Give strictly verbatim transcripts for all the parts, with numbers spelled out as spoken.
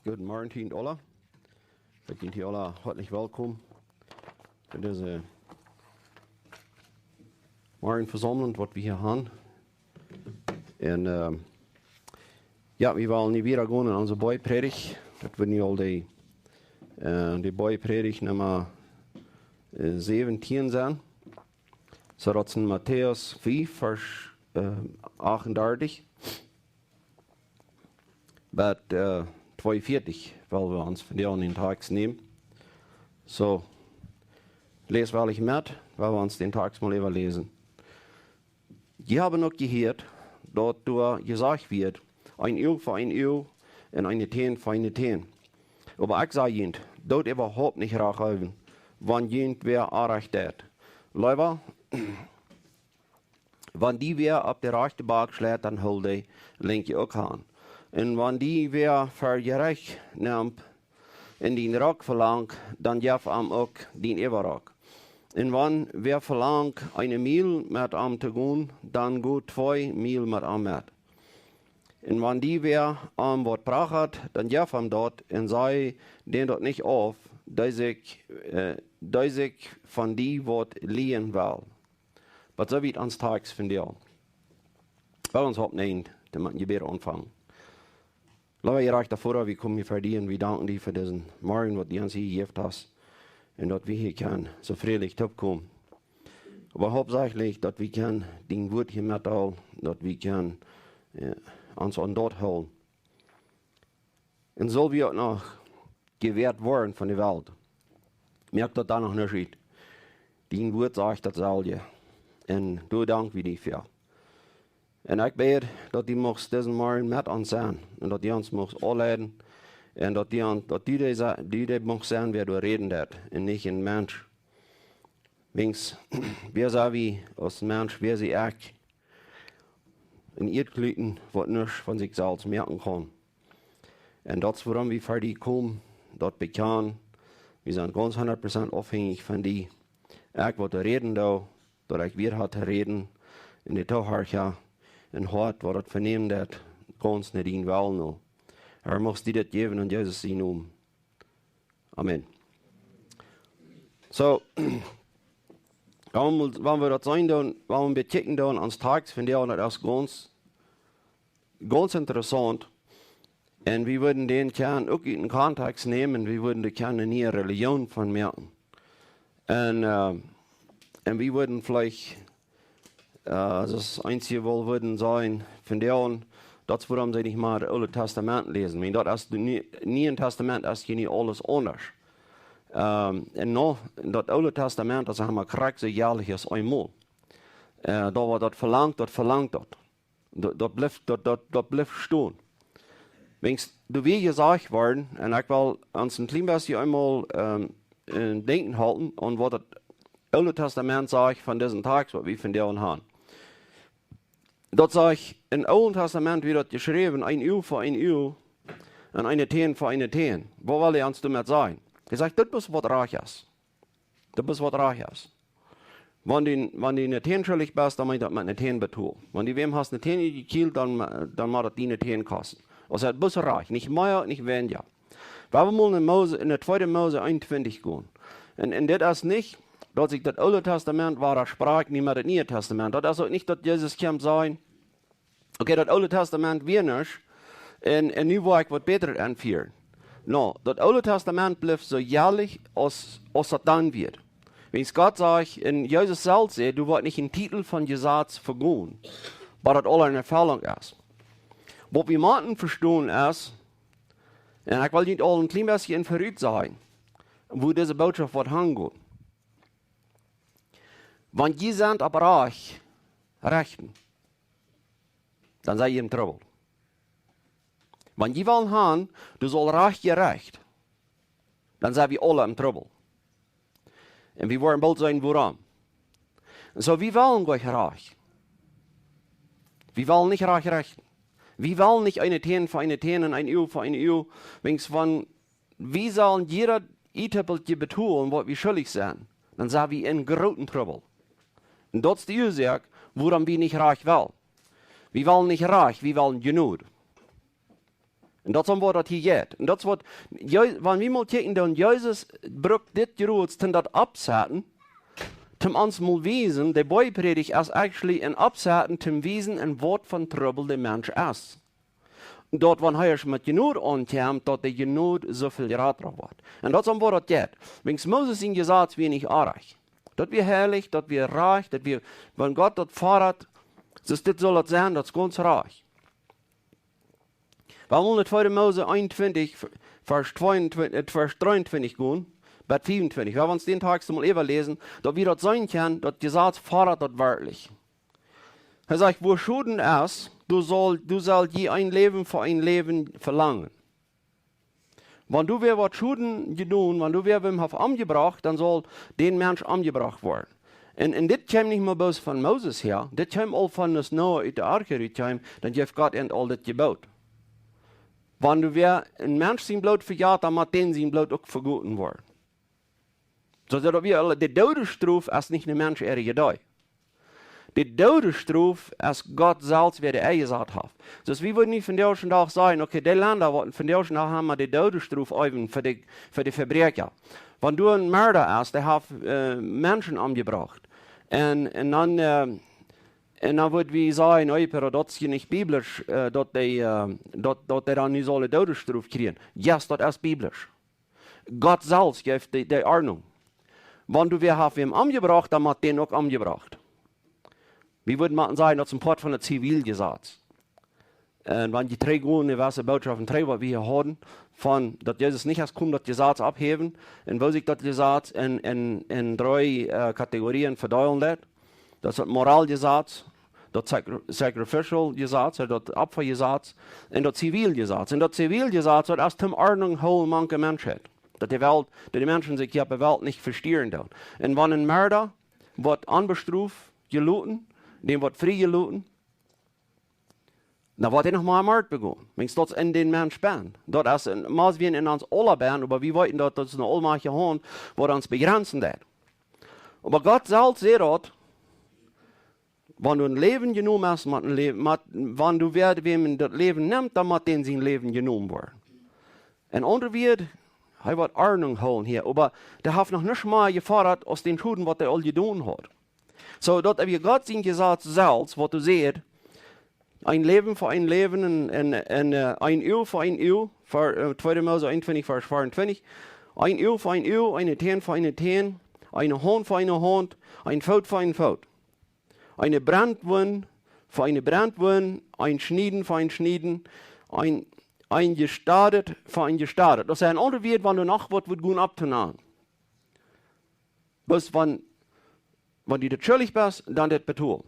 Gooden Morjen, Tien Ola. Ekj sie hia aula hoatlich welkom bie dise Morjenvesaumlunk, waut wie hia haben. Un, ähm, jo, wie wellen nu wieda gonen aun onse Boajprädicht. Daut woat nu aul de, äh, de Boajprädicht Numma, äh, säwentieen sennen. Soo daut es en Matäus fief, Varsch, äh, achtundartich. Bat, äh, tweeunvieetich, woa wie ons vondoag dän Tekst nämen. Soo, läs weinich met, woa wie ons dän Tekst mol äwaläsen. Jie haben uk jehieet, daut doa jesajcht wort: "Een Uag fa een Uag un eene Tän fa eene Tän." Oba ekj saj junt, doot äwahaupt nich Rach äwen, wan junt wäa onrajcht deit. Leewa, wan die wäa opp de rajchte Bak schleit, dan hool de linkje uk aun. Un wan die wäa fa jerecht nemt un dien Rock velangt, dan jeff am uk dien Äwarock. Un wan wäa velangt, eene Miel met am to gonen, dan go twee Miel met am met. Un wan die wäa am waut prachat, dan jeff am daut, un saj dän daut nich auf, dee sikj, äh, dee sikj von die waut lieen well. Waut sell wie ons Tekst vondoag? Lot ons oppstonen, dan motten wie bäta aunfangen. Leewa jerajchta Voda, wie komen hia ver die un wie danken die fa disen Morjen, waut du ons hia jejäft hast. Un daut wie hia kjennen soo frälich toopkomen. Oba hauptsächlich, daut wie kjennen dien Wort hia metdeelen, daut wie kjennen, äh, ons aun daut hoolen. Un sell wie uk noch jewäat woaren von de Welt, moakt daut dan noch nich ut. Dien Wort sajcht daut selwje. Un doa dank wie die fa. Un ekj bäd, daut du muchst disen Morjen met ons sennen un daut du ons muchst aunleiden un daut du, aun, daut du dee, sa- du dee muchst sennen, wäa doa räden deit un nich een Mensch. Wiels, wäa sent wie aus Mensch, wäa sie ekj? Een Ieedkluten, waut nuscht von sikj selfst moaken kaun. Un daut es wuarom wie ver die komen, daut bekjanen. Wie sent gaunz hundat Prozent aufhenjich von die. Ekj waut räden doo, daut ekj wada ha to räden, un de Toohorcha, een Hoat waut daut venämen deit, gaunz no dienen Wellen no. Herr, muchst du daut jäwen en Jesus sienen Nomen. Amen. Soo, wan wie, wan wie daut seenen doonen, wan wie bekjikjen doonen, ons Tekst vondoag, daut es gaunz, gaunz interessaunt. Un wie wudden dän kjennen uk ut dän Kontext nämen, wie wudden doa kjennen eene niee Religion von moaken. Un, äh, un wie wudden veleicht, äh, daut eensje waut wudden sajen, vondoag, daut es wuarom see nich mea daut Oole Tastament läsen. Wiels daut es, daut Nie-, Niee Tastament es hia nu aules aundasch. Ähm, un no, daut Oole Tastament, daut es emma krakjt soo jäajlich aus eemol. Äh, daut waut daut velangt, daut velangt daut. Daut, daut blift, daut, daut, daut blift stonen. Wiels, doa wia jesajcht worden, un ekj well ons een kjlien bät eemol, ähm, en denkjen hoolen aun waut daut Oole Tastament sajcht von disen Tekst, waut wie vondoag haben. Daut sajcht, em Oolen Tastament wort daut jeschräwen, een Uag fa een Uag un eene Tän fa eene Tän. Waut well hee ons doamet sajen? Hee sajcht, daut es waut rajcht es. Daut es waut rajcht es. Wan du, wan du eene Tän schuldich best, dan mott daut met eene Tän betolen. Wan du wäm hast eene Tän jekjielt, dan, dan mott daut die eene Tän kosten. Aus et bloos rajcht, nich mea, nich weinja. Wie wellen mol en Mose, en de tweede Mose eenuntwintich gonen. Un, un dit es nich, daut sikj daut Oole Tastament wada sprakjt, nich mea daut Niee Tastament. Daut es uk nich, daut Jesus kjemt sajen, okay, daut Oole Tastament wia nuscht, un, un nu well ekj waut bätret enfieren. No, daut Oole Tastament blift soo jäajlich aus, aus daut dan wia. Wiels Gott sajcht, un Jesus selfst säd, doa woat nich een Titel von Jesaz vegonen, bat daut aul en Erfellunk es. Waut wie motten vestonen es, un ekj well junt aul een kjlien bät en verut sajen, woo dise Bootschoft woat hangonen. Wan jie sent opp Rajcht rechten, dan sent jie em Trubbel. Wan jie wellen han, doa saul rajcht jerecht, dan sent wie aule em Trubbel. Un wie woaren boolt seenen, wuarom. Un soo, wie wellen nich rajcht. Wie wellen nich rajcht rechten. Wie wellen nich eene Tän fa eene Tän un een Uag fa een Uag. Wiels wan wie sellen jieda Ieedäpeltje betolen, waut wie schuldich sent, dan sent wie en grooten Trubbel. Un daut es de Uasoak, wuarom wie nich rajcht wellen. Wie wellen nich rajcht, wie wellen Jnod. Un daut es om waut daut hia jeit. Un daut es waut, Je- wan wie mol kjikjen, dan Jesus brukt dit Jroots, om daut opptosaten, om ons mol wiesen, de Boajeprädicht es actually een Oppsaten, om wiesen, en waut fa Trubbel de Mensch es. Daut wan hee ieescht met Jnod aunkjemt, daut de Jnod soo väl jrata woat. Un daut es om waut daut jeit. Wiels Moses sien Jesaz wia nich orrajcht. Daut wia heilich, daut wia rajcht, daut wia, wan Gott daut foddat, soo dit saul daut sennen, daut es gaunz rajcht. Wie wellen no tweede Mose eenuntwintich, Varsch tweeuntwintich, äh, Varsch dreeuntwintich gonen, bat fiefuntwintich. Wie wellen ons dän Takjst mol äwaläsen, daut wie daut seenen kjennen, daut Jesaz foddat daut werkjlich. Hee sajcht: "Wua Schoden es, doa saul, doa saul jie een Läwen fa een Läwen velangen." Wan doa wäa waut Schoden jedonen, wan doa wäa wäm haft omjebrocht, dan saul dän Mensch omjebrocht woaren. Un, un dit kjeem nich mau bloos von Moses häa, dit kjeem aul von aus Noah ut de Arche rut kjeem, dan jeef Gott an aul dit Jeboot. Wan doa wäa een Mensch sien Bloot vejat, dan mott dän sien Bloot uk vegoten woaren. Soo daut wie aule, de Doodesstrof es nich een Mensch äare Idee. De Doodesstrof es Gott selfst, wäa dee enjesat haft. Soo wie wudden nich vondoag dän Dach sajen, okay, de Lenda woaren vondoag dän Dach haben de Doodesstrof äwen fa de, fa de Vebräakja. Wan doa een Mörda es, dee haft, äh, Menschen omjebrocht. Un, un dan, äh, un dan wudd wie sajen, oh, oba daut es hia nich biblisch, äh, daut dee, äh, daut, daut dee dan nu saul de Doodesstrof kjrieen. Yes, daut es biblisch. Gott selfst jeef de, de Ordnunk. Wan doa wäa haft wäm omjebrocht, dan mott dän uk omjebrocht. Wie wudden mau sajen, daut es een Poat von daut Ziviljesaz. Un wan jie trigjgonen, de wesse Bootschoft un trigj, waut wie hia hauden, von daut Jesus nich es jekomen daut Jesaz opphäwen, un woo sikj daut Jesaz en, en, en dree, äh, Kategorien vedeelen deed. Daut es daut Moraljesaz, daut Sacri-, Sacrificial Jesaz, äh, daut Opfajesaz, un daut Ziviljesaz. Un daut Ziviljesaz, daut es toom Ordnunk hoolen mank de Menschheit. Daut de Welt, daut de Menschen sikj hia opp de Welt nich vestieren doonen. Un wan een Mörda woat onbestroft jeloten, dän woat frie jeloten, dan woat hee noch mau een Mord begonen. Wiels daut es en dän Mensch benn. Daut es en, mau wie en ons aula benn, oba wie weeten daut, daut es een aulmajchtja Haunt, waut ons bejrenzen deit. Oba Gott selfst sajcht daut, wan doa een Läwen jenomen es, mott een Läwen, mott, wan doa wäa wäm daut Läwen nemt, dan mott dän sien Läwen jenomen woaren. En aundre Wieed, hee woat Ordnunk hoolen hia, oba dee haft noch nich mau jefoddat aus dän Schoden, waut hee aul jedonen haud. Soo daut wie Gott sien Jesaz selfst, waut doa sajcht, een Läwen fa een Läwen un, un, un, äh, een Uag fa een Uag, ver-, äh, tweede Mose eenuntwintich, Varsch veeruntwintich, een Uag fa een Uag, eene Tän fa eene Tän, eene Haunt fa eene Haunt, een Foot fa een Foot. Eene Brandwund fa eene Brandwund, een Schnieden fa een Schnieden, een, een Jestadet fa een Jestadet. Daut es en aundre Wieed, wan doa noch waut woat gonen opptonanen. Bloos wan, wan du daut schuldich best, dan daut betolen.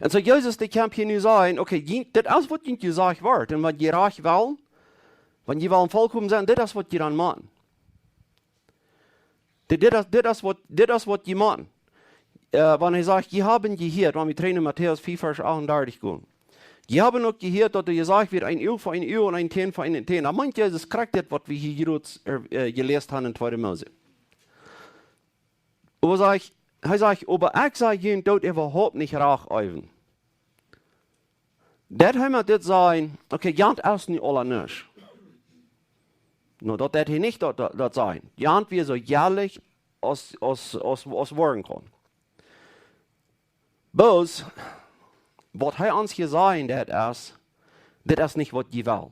Un soo Jesus, dee kjemt hia nu sajen, okay, jie, dit es waut junt jesajcht woat. Un wan jie rajcht wellen, wan jie wellen volkomen sennen, dit es waut jie dan motten. Dit, dit es, dit es waut, dit es waut jie motten. Äh, wan hee sajcht, jie haben jehieet, wan wie trigj no Matäus vea, Varsch achtundartich gonen. Jie haben uk jehieet, daut doa jesajcht wort, een Uag fa een Uag un een Tän fa eene Tän. Dan meent Jesus krakjt dit, waut wie hia jrod, äh, jeläst haben en tweede Mose. Oba sajcht, hee sajcht, oba ekj saj junt, daut äwahaupt nich rajcht äwen. Daut hee met dit sajen, okay, jant es nu aula nuscht. No, daut deit hee nich daut, daut, daut sajen. Jant wia soo jelich aus, aus, aus, aus woaren kaun. Bloos, waut hee ons hia sajen deit es, dit es nich waut jie wellen.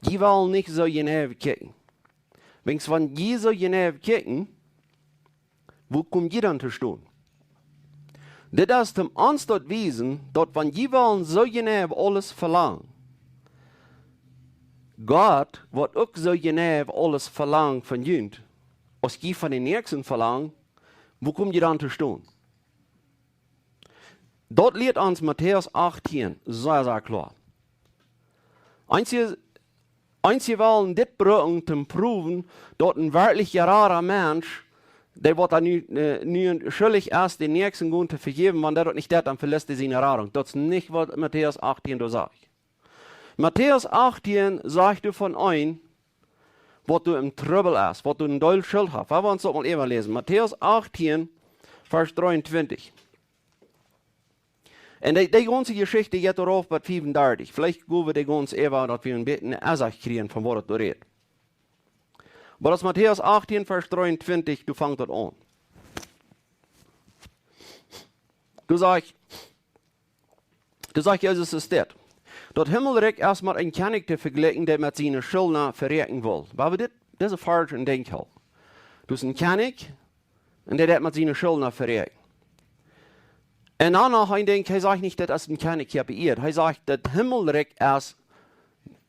Jie wellen nich soo jeneiw kjikjen. Wiels wan jie soo jeneiw kjikjen, woo kom jie dan to stonen? Dit es toom ons daut wiesen, daut wan jie wellen soo jeneiw aules velangen, Gott woat uk soo jeneiw aules velangen von junt, aus jie von dän Näakjsten velangen, woo kom jie dan to stonen? Daut lieet ons Matäus achtieen sea, sea kloa. Eenje, eenje wellen dit brucken toom proowen, daut een werkjlich jerada Mensch, dee waut dan nu, äh, nu schuldich es, dän Näakjsten gonen to vejäwen, wan dee daut nich deit, dan veliest hee siene Radunk. Daut es nich waut Matäus achtieen doa sajcht. Matäus achtieen sajcht doa von een, waut doa em Trubbel es, waut doa een Deel Schult haft. Lot ons daut mol äwaläsen. Matäus achtieen, Varsch dreeuntwintich. Un dee, dee gaunze Jeschicht jeit doa rauf bat fiefundartich. Veleicht go wie dee gaunz äwa, daut wie een bät eene Ensecht kjrieen von waut daut doa rät. Oba daut es Matäus achtieen, Varsch dreeuntwintich, doa fangt daut aun. Doa sajcht, doa sajcht Jesus es dit: Daut Himmelrikj es met een Kjennich to vejlikjen, dee met siene Schuldna veräakjnen well. Wan wie dit, dise Varsch em Denkj hoolen. Doa es een Kjennich, un dee deit met siene Schuldna veräakjnen. Un dan noch een Dinkj, hee sajcht nich, daut es een Kjennich hia opp Ieed. Hee sajcht, daut Himmelrikj es,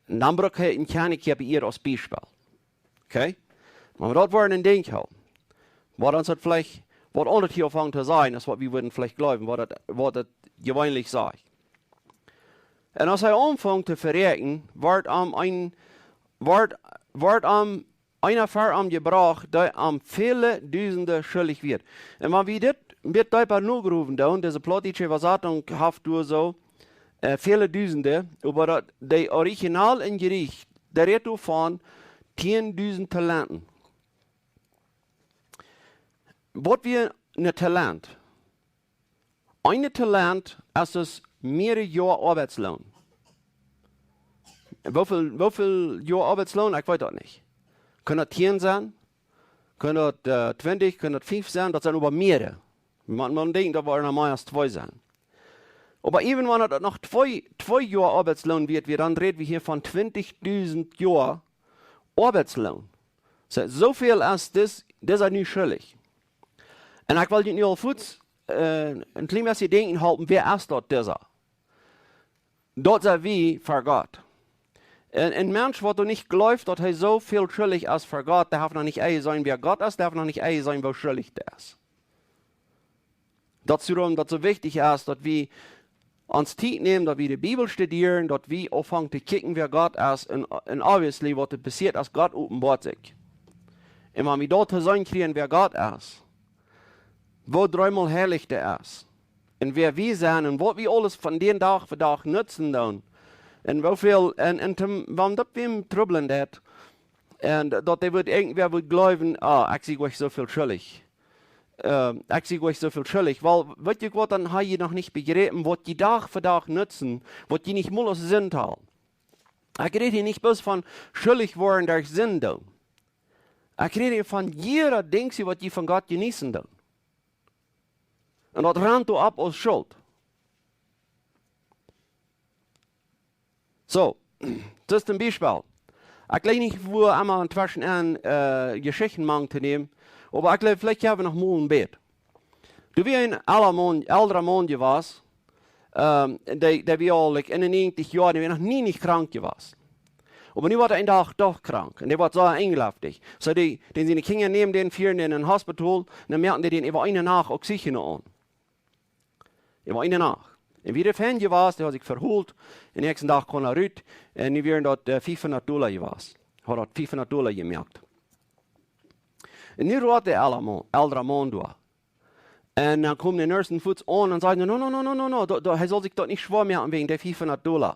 un dan brukt hee een Kjennich hia opp Ieed aus Biespel. Okay? Oba daut woat em Denkj hoolen. Waut ons daut veleicht, waut aundret hia aunfangt to sajen, es waut wie wudden veleicht jleewen, waut daut, waut daut jeweenlich sajcht. Un aus hee aunfunk to veräakjnen, wort am een, wort, wort am eena ver am jebrocht, dee am väle Dusende schullich wia. Un wan wie dit een bät deepa nogrowen doonen, dise plautdietsche Äwasatunk haft doa soo, äh, väle Dusende, oba daut, dee Original em Jrieesch, dee rät doavon tieen Dusend Talenten. Waut wia een Talent? Een Talent es daut mierere Joa Oabeitsloon. Woo väl, woo väl Joa Oabeitsloon? Ekj weet daut nich. Kaun daut tieen sennen? Kaun daut, äh, twintich? Kaun daut fief sennen? Daut sent oba mierere. Maun, maun denkjt, daut woaren mea aus twee sennen. Oba even wan daut noch twee, twee Joa Oabeitsloon wieet, wia, dan räd wie hia von twintich Dusend Joa Oabeitsloon. Soo, soo väl es dis, dis es nu schullich. Un ekj well junt nu aul fuaz, äh, een kjlien bät denkjen halpen, wäa es daut, disa? Daut sent wie ver Gott. Un, een Mensch, waut doa nich jleeft, daut hee soo väl schullich es ver Gott, dee haft noch nich enjeseenen, wäa Gott es, dee haft noch nich enjeseenen, woo schullich hee es. Daut es wuarom daut soo wichtich es, daut wie ons Tiet nämen, daut wie de Bibel studieren, daut wie aunfangen to kjikjen, wäa Gott es, un, un obviously, waut doa passieet, aus Gott openboat sikj. Un wan wie daut to seenen kjrieen, wäa Gott es, woo dreemol heilich hee es, un wäa wie sent, un waut wie aules von dän Dach fa Dach nutzen doonen, un woo väl, un, un toom, wan daut wäm trubblen deit, un daut dee wudd irjentwäa wudd jleewen, ah, ekj sie goanich soo väl schullich. Äh, ekj sie goanich soo väl schullich. Well, weet jie waut, dan ha jie noch nich bejräpen, waut jie Dach fa Dach nutzen, waut jie nich mol aus Sind hoolen. Ekj räd hia nich bloos von schullich woaren derch Sind doonen. Ekj räd hia von jieda Dinkj, waut jie von Gott jeneeten doonen. Un daut rant doa opp aus Schult. Soo, daut es een Biespel. Ekj weet nich, woo emma tweschen aun, äh, Jeschichten mank to nämen, oba ekj jleew, veleicht hab wie noch mol een bät. Doa wia een elra Maun, elra Maun jewast, ähm, dee, dee wia aul, like, enn de näajentich Joa, dee wia noch nie nich krank jewast. Oba nu wort hee een Dach doch krank, un dee wort soo enjlaftich. Soo dee, dee siene Kjinja nämen dän, fieren dän enn Hospital, un dan moaken dee dän äwa eene Nacht Oxygen aun. Äwa eene Nacht. Un wia fein jewast, dee haud sikj vehoolt. Un dän näakjsten Dach kunn hee rut. Un nu wieren daut, äh, fiefhundat Dolla jewast. Haud daut fiefhundat Dolla jemoakt. Un nu roopt de elra Maun, elra Maun doa. Un dan kjeemen de Nursen fuaz aun un säden: "No, no, no, no, no, no, do, do, hee saul sikj daut nich schwoa moaken wäajen de fiefhundat Dolla.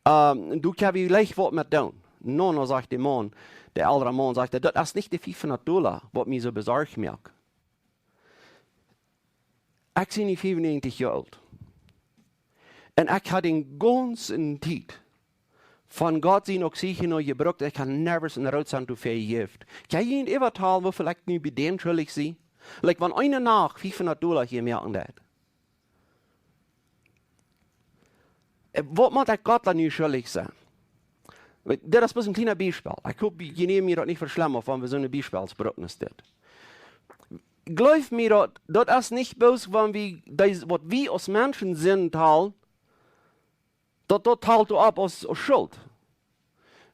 Ähm, doa kjenn wie leicht waut met doonen." "No, no," sajcht de Maun, de elra Maun, sajcht hee, "daut es nich de fiefhundat Dolla, waut mie soo besorcht moakt. Ekj sie nu fiefunnäajentich Joa oolt. Un ekj ha de gaunze Tiet von Gott sien Oxygen jebrukt, ekj ha never een root Cent doafäa jejäft. Kjenn jie junt äwatalen, woo väl ekj nu bie dän schullich sie? Like, wan eene Nacht fiefhundat Dolla hia moaken deit. Äh, waut mott ekj Gott dan nu schullich sennen?" Dit es bloos een kjlienet Biespel. Ekj hop, jie nämen mie daut nich fa schlemm, wan wie soone Biespels brucken aus dit. Jleew mie, daut, daut es nich bloos, wan wie, dee, waut wie aus Menschen Sind hoolen, daut, daut helt doa opp aus, aus Schult.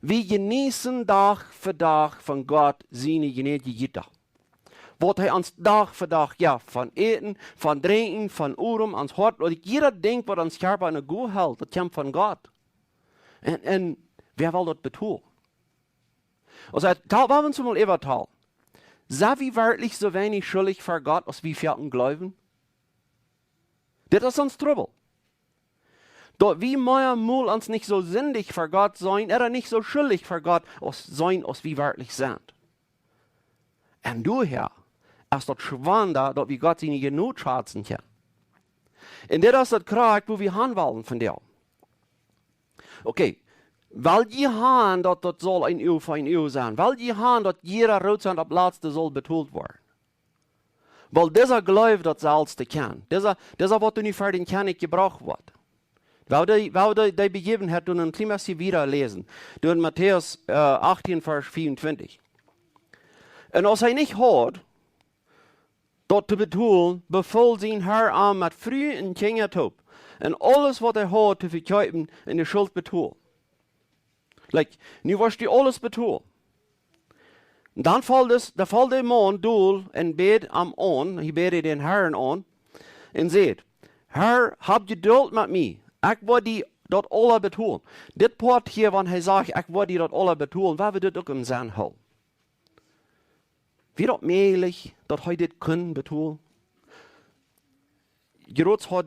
Wie jeneeten Dach fa Dach von Gott siene Jnäd, jie jeit daut. Waut hee ons Dach fa Dach jeft, von Äten, von Drinkjen, von Odem, ons Hoat, waut ekj jieda Dinkj, waut ons Kjarpa enne Goot helt, daut kjemt von Gott. Un, un wäa well daut betolen? Aulsoo, wan wie ons mol äwatalen, sent wie werkjlich soo weinich schullich ver Gott, aus wie foaken jleewen? Dit es ons Trubbel. Daut wie meamol ons nich soo sindich ver Gott seenen, ooda nich soo schullich ver Gott aus seenen, aus wie werkjlich sent. Un doahäa es daut schwanda, daut wie Gott siene Jnod schazen kjennen. Un dit es daut krakjt, wua wie han wellen von die. Okay, well jie han, daut daut saul een Uag fa een Uag sennen? Well jie han, daut jieda Root sent opp latste saul betolt woaren? Well, disa jleeft daut selfst to kjennen. Disa, disa waut nu ver dän Kjennich jebrocht woat. Well, dee, well dee, dee Bejäwenheit doonen een kjlien bät wieda läsen. Doonen Matäus, äh, achtieen, Varsch vea un twintich. Un aus hee nich haud daut to betolen, befool sien Herr am met Fru un Kjinja toop un aules waut hee haud to vekjeepen un de Schult betolen. Like, nu woascht du aules betolen. Dan foll dis, dan foll de Maun dol un bäd am aun, hee bäd dän Herrn aun, un säd: "Herr, hab Jedult met mie, ekj woa die daut aula betolen." Dit Poat hia, wan hee sajcht: "Ekj woa die daut aula betolen", woa wie dit uk em Senn hoolen. Wia daut mäajlich, daut hee dit kunn betolen? Jrods haud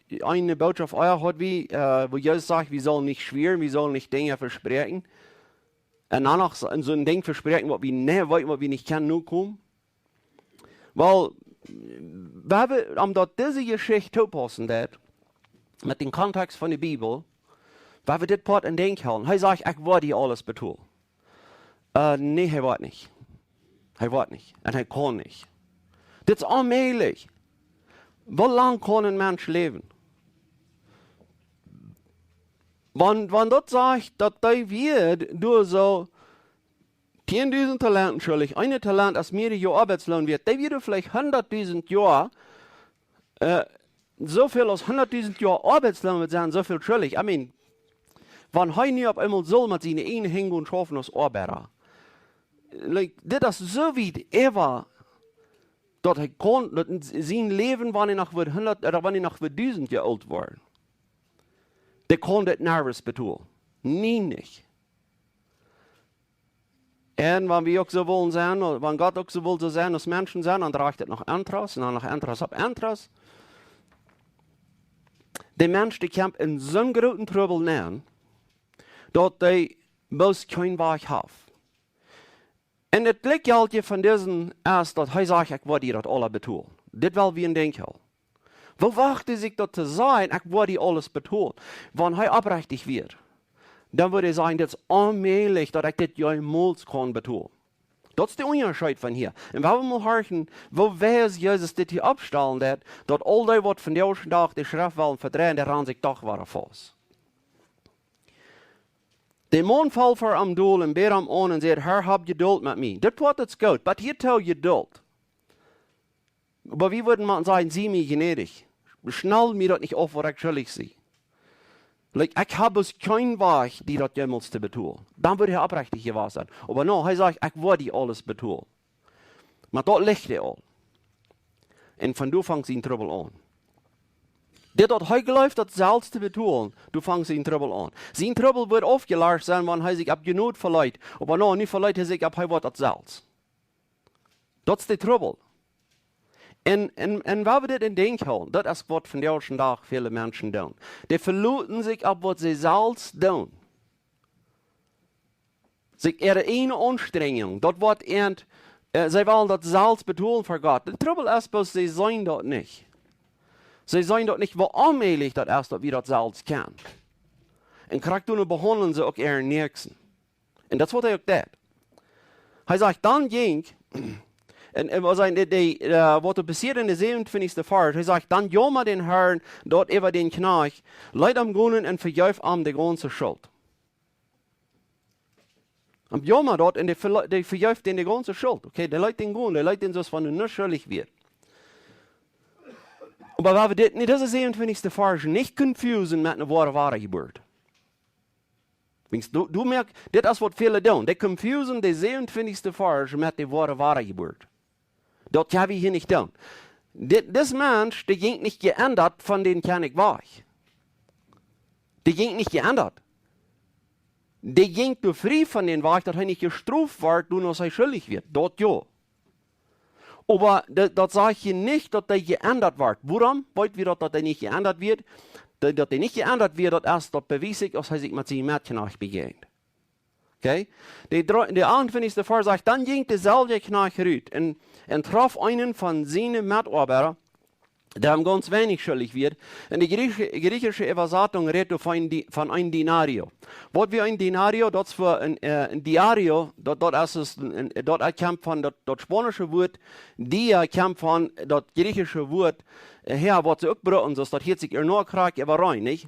eene Bootschoft ea haud wie, äh, wua Jesus sajcht, wie sellen nich schwieren, wie sellen nich Dinja vespräakjen. Un dan noch soo, un soon Dinkj vespräakjen, waut wie, nä, weeten, waut wie nich kjennen nokomen. Well, wie haben, om daut dise Jeschicht toopaussen deit, met dän Kontext von de Bibel, woa wie dit Poat em Denkj hoolen. Hee sajcht: "Ekj woa die aules betolen." Äh, nä, hee woat nich. Hee woat nich. Un hee kaun nich. Dit es onmäajlich. Woo lang kaun een Mensch läwen? Wan, wan daut sajcht, daut dee wia doa soo tieendusent Talenten schullich, een Talent aus mea Joa Oabeitsloon wieet, dee wia veleicht hundatdusent Joa, äh, soo väl aus hundatdusent Joa Oabeitsloon wieet sennen, soo väl schullich. I mean, wan hee nu opp eemol saul met siene eejne Henj gonen schaufen aus Oabeida. Like, dit es soo wiet äwa, daut hee kaun, daut en s-, sien Läwen, wan hee noch wudd hundat, ooda wan hee noch wudd dusent Joa oolt woaren, dee kaun dit niemols betolen. Nie nich. Un wan wie uk soo wellen sennen, wan Gott uk soo well soo sennen aus Menschen sennen, dan drajcht et noch Interest, un dan noch Interest opp Interest. De Mensch, dee kjemt en soon grooten Trubbel nenn, daut hee bloos kjeen Wajch haft. Un daut Jlikjjeltje von disen es, daut hee sajcht: "Ekj woa die daut aula betolen." Dit well wie em Denkj hoolen. Woo wajcht hee sikj daut to sajen: "Ekj woa die aules betolen"? Wan hee oprechtich wia, dan wudd hee sajen: "Dit es onmäajlich, daut ekj dit jemols kaun betolen." Daut es de Unjascheet von hia. Un wie wellen mol horchen, woo wiet Jesus dit hia oppstalen deit, daut aul dee, waut vondoag dän Dach de Schreft wellen vedreien, dee rannen sikj doch wada faust. De Maun foll ver am dol un bäd am aun un säd: "Herr, hab Jedult met mie." Dit Wuat es goot, oba hia too Jedult. Oba wie wudden mau sajen: "Sie mie jnädich. Schnall mie daut nich auf, waut ekj schullich sie. Like, ekj hab bloos kjeen Wajch, die daut jemols to betolen." Dan wudd hee oprechtich jewast sennen. Oba nä, hee sajcht: "Ekj woa die aules betolen." Oba daut licht hee aul. Un von doa fangt sien Trubbel aun. Dit, daut hee jleeft, daut selfst to betolen, doa fangt sien Trubbel aun. Sien Trubbel wudd aufjelast sennen, wan hee sikj opp Jnod veleet. Oba nä, nu veleet hee sikj opp, hee woat daut selfst. Daut es de Trubbel. Un, un, un wie wellen dit em Denkj hoolen, daut es waut vondoag dän Dach väle Menschen doonen. Dee veloten sikj opp waut see selfst doonen. Sikj äare eejne Aunstrenjunk, daut woat äant, äh, see wellen daut selfst betolen ver Gott. De Trubbel es bloos, see seenen daut nich. See seenen daut nich, woo onmäajlich daut es, daut wie daut selfst kjennen. Un krakjt doano behaundlen see uk äaren Näakjsten. Un daut es waut hee uk deit. Hee sajcht: "Dan jinkj," un, un waut hee, de, de, äh, waut doa passieet en de säwentwintichste Varsch, hee sajcht: "Dan jaumad dän Herrn daut äwa dän Kjnajcht, leet am gonen un vejeef am de gaunze Schult." Am jaumad daut un dee vele-, dee vejeef dän de gaunze Schult. Okay, dee leet dän gonen, dee leet dän soo aus wan hee nich schullich wia. Oba wie wellen dit, nä, daut es de säwentwintichste Varsch, nich confusen met eene woare Wadajeburt. Wiels du, du moakst, dit es waut väle doonen. Dee confusen de säwentwintichste Varsch met de woare Wadajeburt. Daut kjenn wie hia nich doonen. Dit, dis Mensch, dee jinkj nich jeendat von dän Kjennich wajch. Dee jinkj nich jeendat. Dee jinkj doa frie von dän Wajch, daut hee nich jestroft wort, doano aus hee schullich wia. Daut jo. Oba daut, daut sajcht hia nich, daut dee jeendat wort. Wuarom weet wie daut, daut dee nich jeendat wia? Daut, daut dee nich jeendat wia, daut es, daut bewiest sikj, aus hee sikj met sienen Metkjnajcht bejäajent. Okay? De dr-, de achtentwintichste Varsch sajcht: "Dan jinkj deeselwja Kjnajcht rut un, un troff eenen von siene Metoabeida dee am gaunz weinich schuldich wia. Un de griechische, griechische Äwasatunk rät doa von een Di-, von een Denario. Waut wia een Denario? Daut es fa een, äh, een Diario, daut, daut es, es een, een, daut kjemt von daut, daut spaunische Wort dia, kjemt von daut griechische Wort, äh, häa, waut see uk brucken, soo daut hieet sikj ea no krakjt äwarein, nich?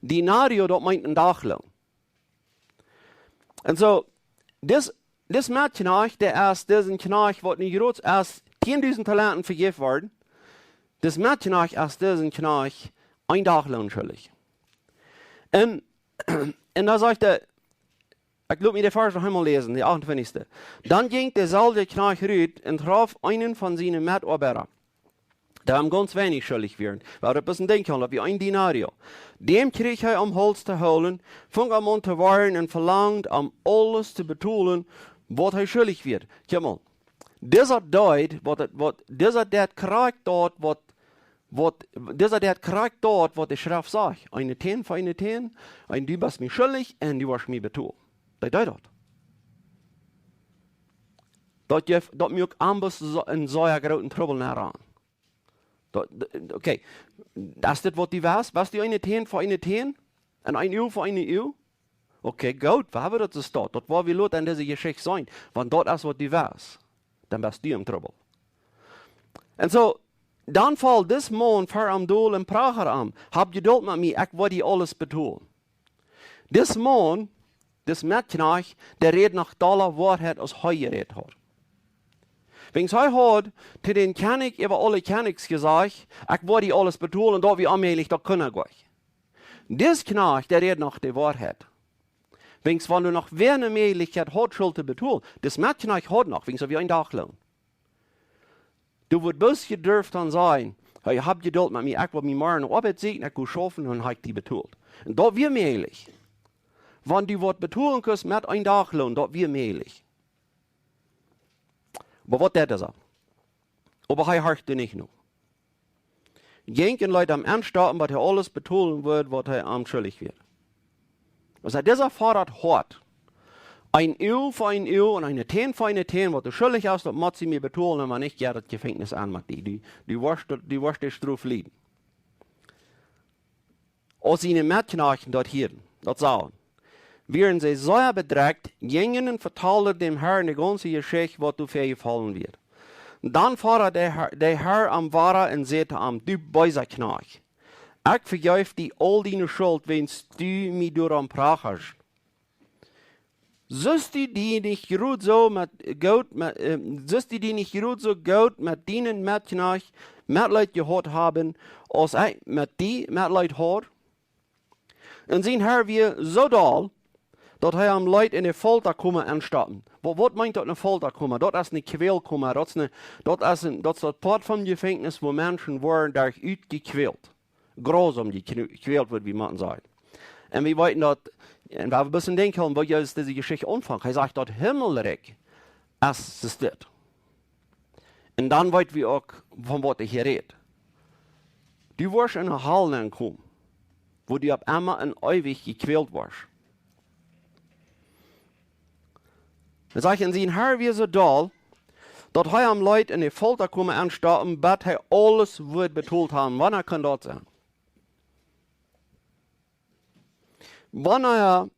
Denario, daut meent een Dachloon. Un soo, dis, dis Metkjnajcht, dee es, dis een Kjnajcht, waut nu groot es, tiendusent Talenten vejäft worden. Dis Metkjnajcht es, dis een Kjnajcht, een Dachloon schuldich. Un, un dan sajcht hee, ekj lot mie dän Varsch noch eemol läsen, dän achtuntwintichsten. Dan jinkj deselwja Kjnajcht rut un trof eenen von siene Metoabeida, dee am gaunz weinich schuldich wia. Wua daut es een Dinkj, daut wia een Denario. Däm kjrieech hee om Hauls to hoolen, funk am aun to worjen un velangd am aules to betolen, waut hee schuldich wia. Kjikj mol. Disa deed, waut, waut, disa deed krakjt daut, waut, waut, disa deed krakjt daut, waut de Schreft sajcht. Eene Tän fa eene Tän, un du best mie schuldich, un du woascht mie betolen. Dee deed daut. Daut jeft, daut muak am bloos soo, een sea grooten Trubbel nenn. Daut, d-, okay. Es dit waut du west? West du eene Tän fa eene Tän? Un een Ua fa een Ua? Okay, goot, wua wie daut soo staut. Daut woa wie lota en dise Jeschicht seenen. Wan daut es waut du west, dan best du em Trubbel. Un soo, dan foll dis Maun ver am dol un prachad am: Hab Jedult met mie, ekj woa die aules betolen. Dis Maun, dis Metkjnajcht, dee räd noch dolla Woarheit aus hee jerät haud. Wiels hee haud to dän Kjennich äwa aule Kjennichs jesajcht: Ekj woa die aules betolen, un daut wia onmäajlich, daut kunn hee nich. Dis Kjnajcht, dee räd noch de Woarheit. Wiels wan doa noch wäa eene Mäajlichkjeit haud, Schult to betolen, dis Metkjnajcht haud noch, wiels hee wia een Dachloon. Du wurscht bloos jedurft dan sajen: Hey, hab Jedult met mie, ekj woa mie morjen Oabeit sieekjen, ekj go schaufen, dan hab ekj die betolt. Un daut wia mäajlich. Wan du waut betolen kust met een Dachloon, daut wia mäajlich. Oba waut deed hee? Oba hee horcht nich no. Jinkj un leet am enstoppen, bat hee aules betolen wudd, waut hee am schuldich wia. Aus hee disa foddat haud: Een Ua fa een Ua un eene Tän fa eene Tän, waut du schuldich best, daut motst du mie betolen, un wan nich, jo, daut Jefenkjnis aun met die. Du, du woascht, du woascht de Strof lieden. Aus siene Metkjnajcht daut hieeden, daut sagen, wieren see sea bedrekjt, jinjen un vetalden däm Harn de gaunze Jeschicht, waut doa väajefollen wia. Dan foddad de Har, de Har am wada un säd to am: Du beesa Kjnajcht, ekj vejeef die aul diene Schult, wiels du mie doarom prachadst. Sust du die nich jrod soo met, goot met, äh, sust du die nich jrod soo goot met dienen Metkjnajcht Metleet jehaut haben, aus ekj met die Metleet haud? Un sien Har wia soo doll, daut hee am leet en de Foltakoma enstoppen. Waut, waut meent daut, eene Foltakoma? Daut es eene Kjwälkoma. Daut es eene, daut es een, daut es daut Poat vom Jefenkjnis, wua Menschen woaren doa utjekjwält. Grausam jekjw-, jekjwält, wudd wie mau sajen. Un wie weeten daut, un wua wie bloos een Dinkj haben, woo Jesus dise Jeschicht aunfangt. Hee sajcht, daut Himmelrikj es, es dit. Un dan weet wie uk, von waut hee hia rät. Du woascht en de Hal nenkomen, wua du opp emma un eewich jekjwält woascht. Dan sajcht hee, un sien Har wia soo doll, daut hee am leet en de Foltakoma enstoppen, bat hee aules wudd betolt haben. Wanea kaun daut sennen? Wanea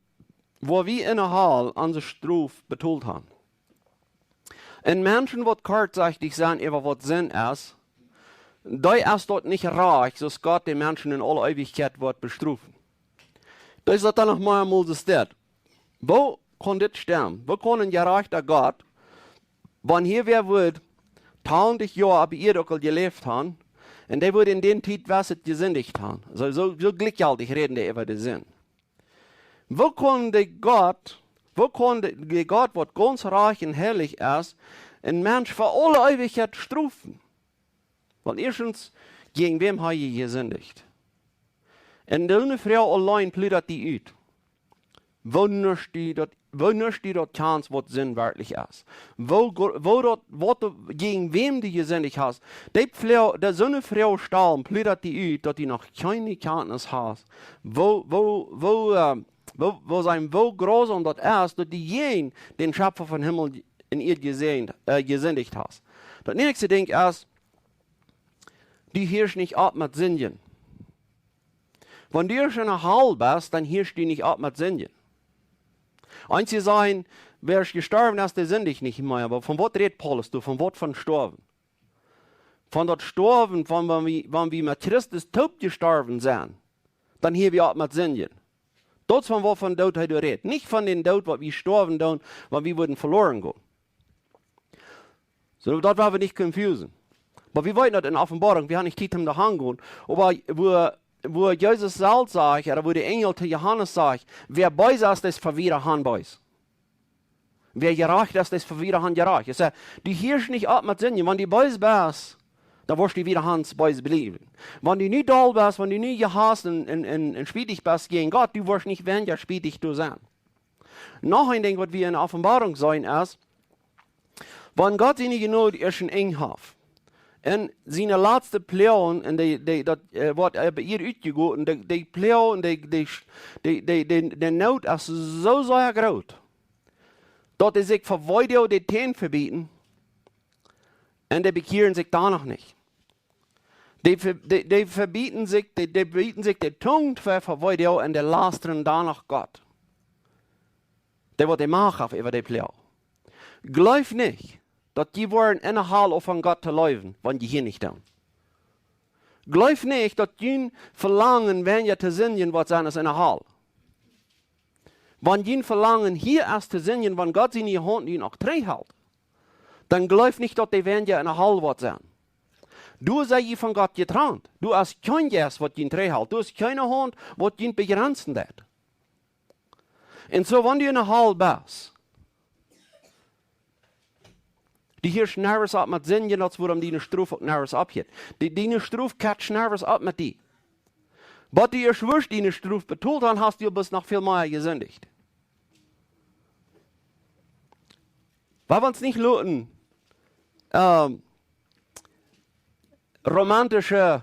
woa wie en de Hal onse Strof betolt haben? Un Menschen, waut kortsechtich sent äwa waut Sind es, dee es daut nich rajcht, soo aus Gott de Menschen en aule Eewichkjeit woat bestrofen. Dee sajcht dan noch mol, mol soo steit. Woo kaun dit stemmen? Woo kaun een jerajchta Gott, wan hia wäa wudd tausentig Joa opp Ieed uk aul jeläft haben, un dee wudd en dee Tiet wesset jesindicht haben? Soo, soo, soo jlikjjeltich räden dee äwa de Sind. Woo kaun de Gott, woo kaun de, de Gott, waut gaunz rajcht un heilich es, een Mensch fa aule Eewichkjeit strofen? Wiels ieeschtens, jäajen wäm hab jie jesindicht? Un dise Froag auleen pludat die ut. Woo nuscht die daut, woo nuscht die daut kjans, waut Sind werkjlich es? Woo gro-, woo daut, waut du, jäajen wäm du jesindicht hast? Dee Froag, dee soone Froag stalen, pludat die ut, daut du noch kjeene Kjantnis hast. Woo, woo, woo, äh, woo, woo sennen, woo grausam daut es, daut du jäajen dän Schepfa von Himmel un Ieed jesäajent, äh, jesindicht hast. Daut näakjste Dinkj es, Du hieescht nich opp met sindjen. Wan du ieescht enne Hal best, dan hieescht du nich opp met sindjen. Eenje sajen, wäa es jestorwen es, dee sindicht nich mea. Oba von waut rät Paulus doa? Von waut? Von stoawen. Von daut Stoawen, von wan wie, wan wie met Christus toop jestorwen sent, dan hieescht wie opp met sindjen. Daut es von waut von Doot hee doa rät. Nich von dän Doot, waut wie stoawen doonen, wan wie wudden veloaren gonen. Soo, daut woa wie nich confusen. Oba wie weeten daut en Openboarunk, wie haben nich Tiet om doa han gonen, oba wua, wua Jesus selfst sajcht, ooda wua de Enjel to Johanes sajcht: Wäa bees es, dee es fa wieda han bees. Wäa jerajcht es, dee es fa wieda han jerajcht. Hee sajcht, du hieescht nich opp met sindjen, wan du bees best, dan woascht du wieda han bees bliewen. Wan du nu doll best, wan du nu jehauft un, un, un, un spietich best jäajen Gott, du woascht nich weinja spietich doa sennen. Noch een Dinkj, waut wie en Openboarunk seenen, es, wan Gott siene Jnod ieescht een Enj haft, un siene latste Ploag, un dee, dee, daut, äh, woat, äh, bie äa utjegoten, dee, dee Ploag, dee, dee, dee, dee, dee, dee Noot es soo sea groot, daut dee sikj fa Weedoag de Täne vebieten, un dee bekjieren sikj dan noch nich. Dee ve-, dee, dee vebieten sikj, dee, dee bieten sikj de Tung ver, ver Weedoag un dee lastren dan noch Gott, dee waut de Macht haft äwa dee Ploag. Jleew nich, daut jie woaren enne Hal aunfangen Gott to leewen, wan jie hia nich doonen. Jleew nich, daut jun Velangen, weinja to sindjen, woat sennen aus enne Hal. Wan jun Velangen hia es to sindjen, wan Gott siene Haunt jun uk trigjhelt, dan jleew nich, daut dee weinja enne Hal woat sennen. Du best hia von Gott jetrant. Du hast kjeen Jeist, waut jun trigjhelt. Du hast kjeene Haunt, waut jun bejrenzen deit. Un soo, wan du enne Hal best, du hieescht nervous opp met sindjen, daut es wuarom diene Strof uk nervous oppjeit. Dee, diene Strof kjeit nervous opp met die. Waut du ieescht wurscht diene Strof betolt, dan hast du bloos noch väl mea jesindicht. Wie woaren ons nich loten, ähm, romantische,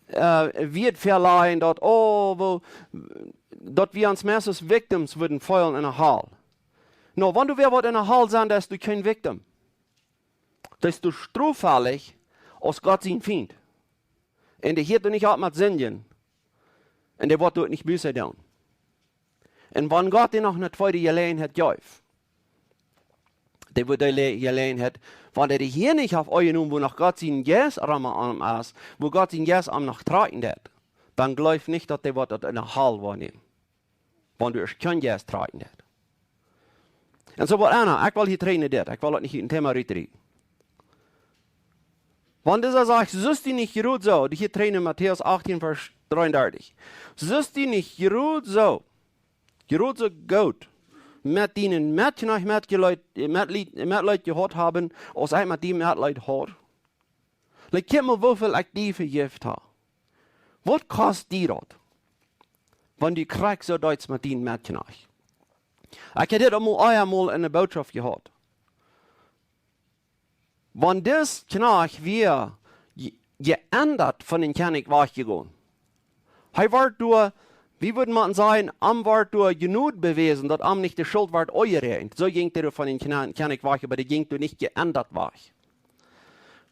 äh, Wieed veleihen, daut, oh, woo, daut wie ons meist aus Victims wudden feelen enne Hal. No, wan du wäa woascht enne Hal sennen, dan best du kjeen Victim. Dan best du stroffällich aus Gott sien Fient. Un dee hieet nich opp met sindjen. Un dee woat doa nich Buss doonen. Un wan Gott die noch eene tweede Jeläajenheit jeft, dee woat dee Le-, Jeläajenheit, wan dee hia nich haft aunjenomen, wua noch Gott sien Jeist rom am es, wua Gott sien Jeist am noch trakjen deit, dan jleew nich, daut dee woat daut enne Hal woanämen. Wan doa ieescht kjeen Jeist trakjen deit. Un soo waut Anna, ekj well hia trainen dit, ekj well daut nich ut een Thema rutrieten. Wan dee sajcht, sust du nich jrod soo, dee hia trainen Matäus achtieen, Varsch dreeundartich. Sust du nich jrod soo, jrod soo goot met dienen Metkjnajcht Metleet, Metleet, Metleet jehaut haben, aus ekj met die Metleet haud? Like, kjikj mol, woo väl ekj die vejäft hab. Waut kost die daut, wan du krakjt soo deetst met dienen Metkjnajcht? Ekj hab dit emol, emol enne Bootschoft jeheat. Wan dis Kjnajcht wia je-, jeendat von dän Kjennich wajchjegonen, hee wort doa, wie wudden mau sajen, am wort doa Jnod bewäsen, daut am nich de Schult wort aunjeräakjent. Soo jinkj hee von dän Kjna-, Kjennich wajch, oba dee jinkj doa nich jeendat wajch.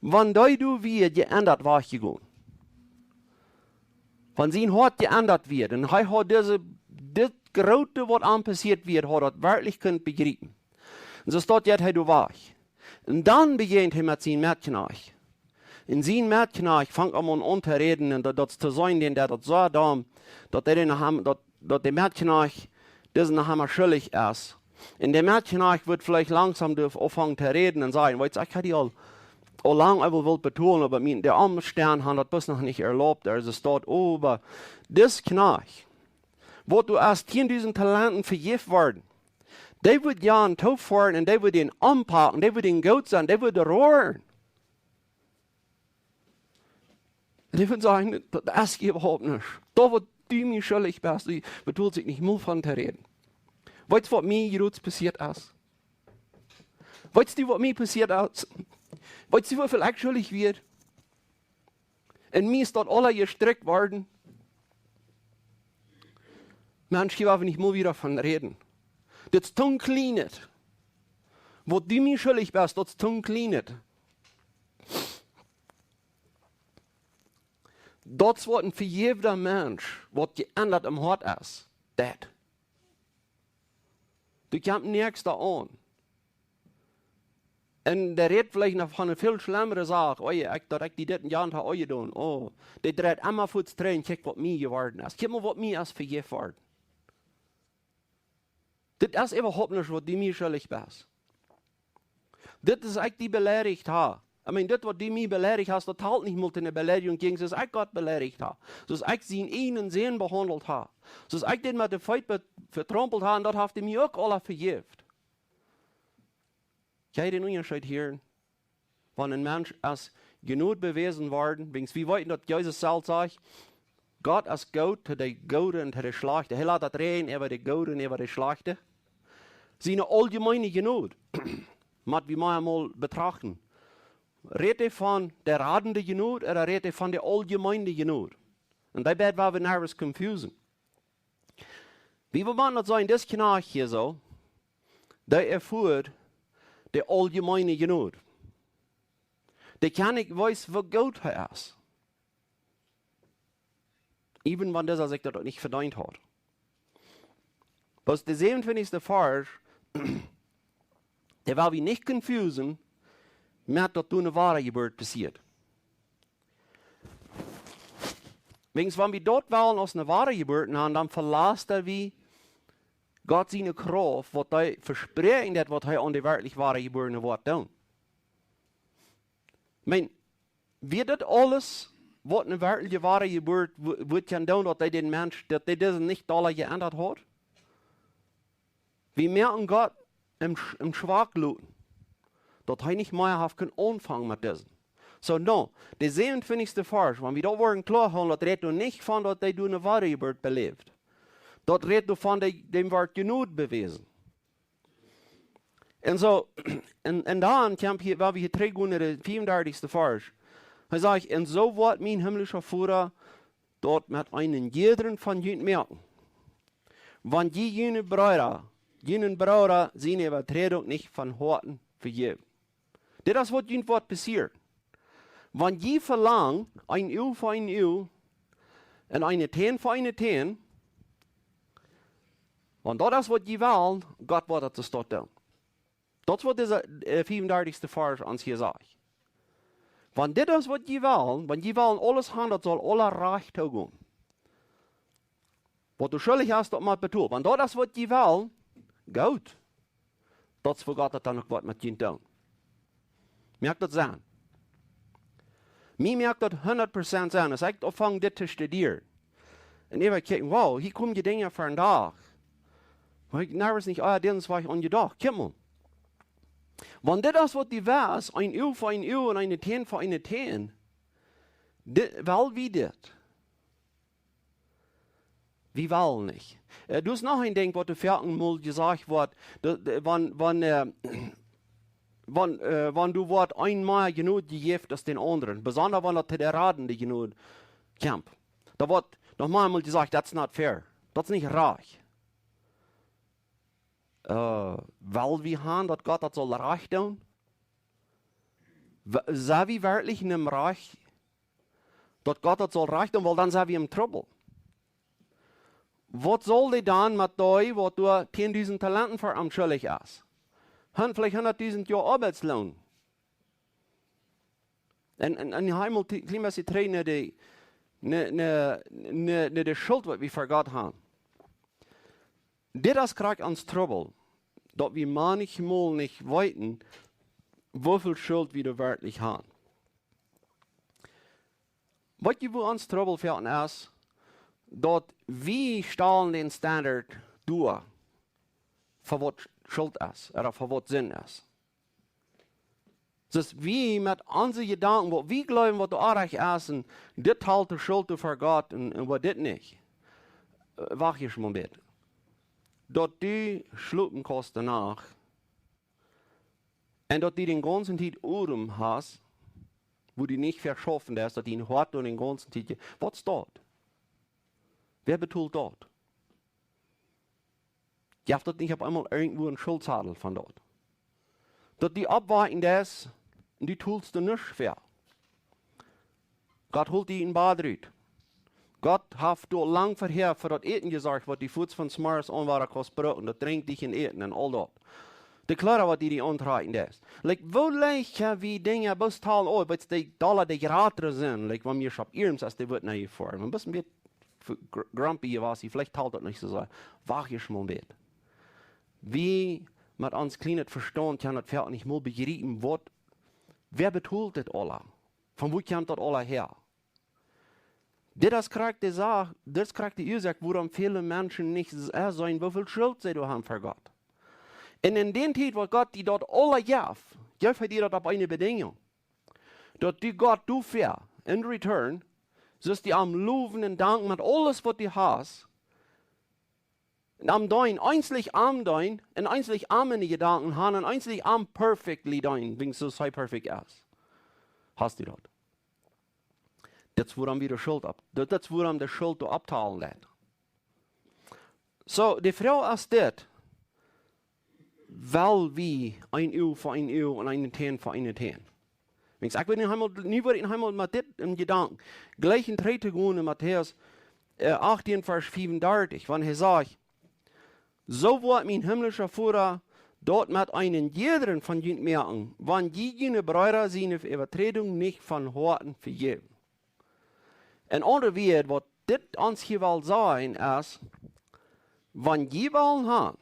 Wan dee doa wia jeendat wajchjegonen, wan sien Hoat jeendat wia, un hee haud dise, dit groote, waut am passieet wia, haud daut werkjlich kunt bejriepen. Un soo steit hee doa wajch. Un dan bejäajent hee met sien Metkjnajcht. Un sien Metkjnajcht fangt am aun, aun to räden, un daut, daut to sennen, dän, daut, daut soo domm, daut hee dän noch am, daut, daut de Metkjnajcht disen noch emma schuldich es. Un de Metkjnajcht woat veleicht langsom doa aunfangen to räden un sajen: "Weetst, ekj hab die aul, aul lang äwa wult betolen, oba mien, de Omstend haben daut bloos noch nich erlaubt, doa es daut, oba dis Kjnajcht, waut doa aus tiendusent Talenten vejäft worden, dee woat jie aun toofoaren un dee woat dän ompauken, dee woat dän goot sennen, dee woat roaren." Un ekj wudd sajen, daut es hia äwahaupt nuscht. Daut, waut du mie schuldich best, du betoolst sikj nich mol von to räden. Weetst, waut mie jrods passieet es? Weetst du, waut mie passieet es? Weetst du, woo väl ekj schuldich wia? Un mie es daut aules jestrikjt worden. Mensch, hia woa wie nich mol wieda von räden. Dit es too kjlienet. Waut du mie schuldich best, daut es too kjlienet. Daut es waut een vejäwda Mensch, waut jeendat em Hoat es, deit. Du kjemst nuscht doaraun. Un dee rät veleicht noch von eene väl schlemmere Sach. Oh je, ekj, daut ekj die dit un jant ha, oh je, doonen. Oh, dee dreit emma fuaz trigj un kjikjt, waut mie jeworden es. Kjikj mol, waut mie es vejäft worden. Dit es äwahaupt nich, waut du mie schuldich best. Dit es, ekj die beleidicht ha. I mean, dit, waut du mie beleidicht hast, daut talt nich mol to eene Beleidigung jäajen, soo aus ekj Gott beleidicht ha. Soo aus ekj sienen eenen Sän behaundelt ha. Soo aus ekj dän met de Feet be-, vetraumpelt ha, un daut haft hee mie uk aula vejäft. Kjenn jie dän Unjascheet hieren? Wan een Mensch aus Jnod bewäsen worden, wiels wie weeten, daut Jesus selfst sajcht, Gott es goot to de Goode un to de Schlajchte. Hee lat daut räajnen äwa de Goode un äwa de Schlajchte. Siene auljemeene Jnod, mott wie mau mol betrachten. Rät hee von de radende Jnod ooda rät hee von de auljemeene Jnod? Un doabie woa wie nervous confusen. Wie woaren daut seenen, dis Kjnajcht hia soo, dee erfoat de auljemeene Jnod. Dee Kjennich weet, woo goot hee es. Even wan dee sikj daut uk nich vedeent haud. Bloos de säwenuntwintichste Varsch, dee woa wie nich confusen met daut doa eene Wadajeburt passieet. Wiels wan wie daut wellen aus eene Wadajeburt nanen, dan velasten wie Gott siene Krauft, waut hee vespräakjen deed, waut hee aun de werkjlich Wadajeburne woat doonen. Mien, wia dit aules, waut eene werkjliche Wadajeburt wo-, wudd kjennen doonen, daut hee dän Mensch, daut hee disen nich dolla jeendat haud? Wie moaken Gott em Sch-, em schwak loten, daut hee nich mea haft kunt aunfangen met disen. Soo, nu, de säwenuntwintichste Varsch, wan wie daut woaren kloa hoolen, daut rät doa nich von, daut hee doa eene Wadajeburt beläft. Daut rät doavon, daut hee, däm woat Jnod bewäsen. Un soo, un, un dan kjemt hia, wan wie hia trigj gonen no dän fiefundartichsten Varsch. Hee sajcht: "Un soo woat mien himmlischa Voda daut met eenen jiedren von junt moaken, wan jie june Breeda, junen Brooda siene Äwaträdunk nich von Hoaten vejäwen." Dit es, waut junt woat passieren. Wan jie velangen, een Uag fa een Uag un eene Tän fa eene Tän, wan daut es, waut jie wellen, Gott woat daut soo doonen. Daut es, waut dise, äh, fiefundartichste Varsch ons hia sajcht. Wan dit es, waut jie wellen, wan jie wellen aules haben, daut saul aula rajcht toogonen. Waut du schuldich best, daut mott betolt. Wan daut es, waut jie wellen, goot. Daut es, woo Gott daut dan uk woat met junt doonen. Moakt daut Senn? Mie moakt daut hundat Prozent Senn. Aus ekj aunfung dit to studieren, un ekj kjikj, wow, hia komen dee Dinja vondoag, wua ekj niemols nich, ah, dit es, wua ekj aun jedocht. Kjikj mol. Wan dit es, waut du west, een Uag fa een Uag un eene Tän fa eene Tän, dit, well wie dit? Wie wellen nich. Äh, daut es noch een Dinkj, waut doa foaken mol jesajcht woat, daut, daut, wan, wan, äh, wan, äh, wan doa woat een mea Jnod jejäft aus dän aundren, besonda wan daut to de radende Jnod kjemt. Doa woat noch mea mol jesajcht: "That's not fair. Daut es nich rajcht." Äh, well wie haben, daut Gott daut saul rajcht doonen? W-, sent wie werkjlich en däm Rajcht, daut Gott daut saul rajcht doonen? Well, dan sent wie en Trubbel. Waut saul dee dan met dee, waut doa tiendusent Talenten fa am schuldich es? Hee haft veleicht hundatdusent Joa Oabeitsloon. Un, un, un hee mott kjlien bät trigj no de, no, no, no, no de Schult, waut wie ver Gott haben. Dit es krakjt ons Trubbel, daut wie maunchmol nich weeten, woo väl Schult wie doa werkjlich haben. Weetst du, wua ons Trubbel foaken es? Daut wie stalen dän Standard doa, fa waut Schult es, ooda fa waut Sind es. Daut wie met onse Jedanken, waut wie jleewen, waut doa rajcht es, un dit Deel de Schult ver Gott un, un waut dit nich. Äh, wacht hia mol een bät. Daut du schlopen kaust de Nacht un daut du dän gaunzen Tiet Odem hast, wua du nich veschaufen deist, daut dien Hoat doa dän gaunzen Tiet je-, waut es daut? Wäa betolt daut? Jeft daut nich opp eemol irjentwua een Schultsadel von daut? Daut du oppwaken deist un du tolst doa nuscht fa. Gott holt die ut däm Bad rut. Gott haft doa lang verhäa fa daut Äten jesorcht, waut du fuaz von zemorjes aun wada kaust brucken, daut Drinkjen un Äten un aul daut. De Kjleeda, waut du die auntrakjen deist. Like, woo leicht ha wie Dinja bloos talen, oh, waut de Dolla de jratre sent, like, wan wie opp Iems aus de Wut neijefoaren. Een bät, bät grumpy jewast, veleicht talt daut nich soo sea. Wacht ieescht mol een bät. Wie met ons kjlienet Vestaunt kjennen daut veleicht nich mol bejriepen, waut, wäa betolt dit aula? Von wua kjemt daut aula häa? Dit es krakjt de Sach, dit es krakjt de Uasoak, wuarom väle Menschen nich s-, äh, seenen, woo väl Schult see doa haben ver Gott. Un en dän Tiet, waut Gott die daut aula jeef, jeef hee die daut opp eene Bedinjunk. Daut du Gott doafäa, in return, sust du am lowen un danken met aules, waut du hast, un am deenen, eensich am deenen, un eensich am enne Jedanken haben, un eensich am perfectly deenen, wiels soo hee perfect es. Hast du daut? Dit es wuarom wie de Schult opp, dit, dit es wuarom de Schult doa opptalen lett. Soo, de Froag es dit: Well wie een Uag fa een Uag un een Tän fa een Tän? Wiels ekj weet nich, eemol, nu woa ekj eemol met dit em Jedanken jlikj en trigj to gonen en Matäus, äh, achtieen, Varsch fiefundartich, wan hee sajcht: Soo woat mien himmlischa Voda daut met eenen jiedren von junt moaken, wan jie june Breeda siene Äwaträdunk nich von Hoaten vejäwen. En aundre Wieed, waut dit ons hia well sajen es, wan jie wellen haben,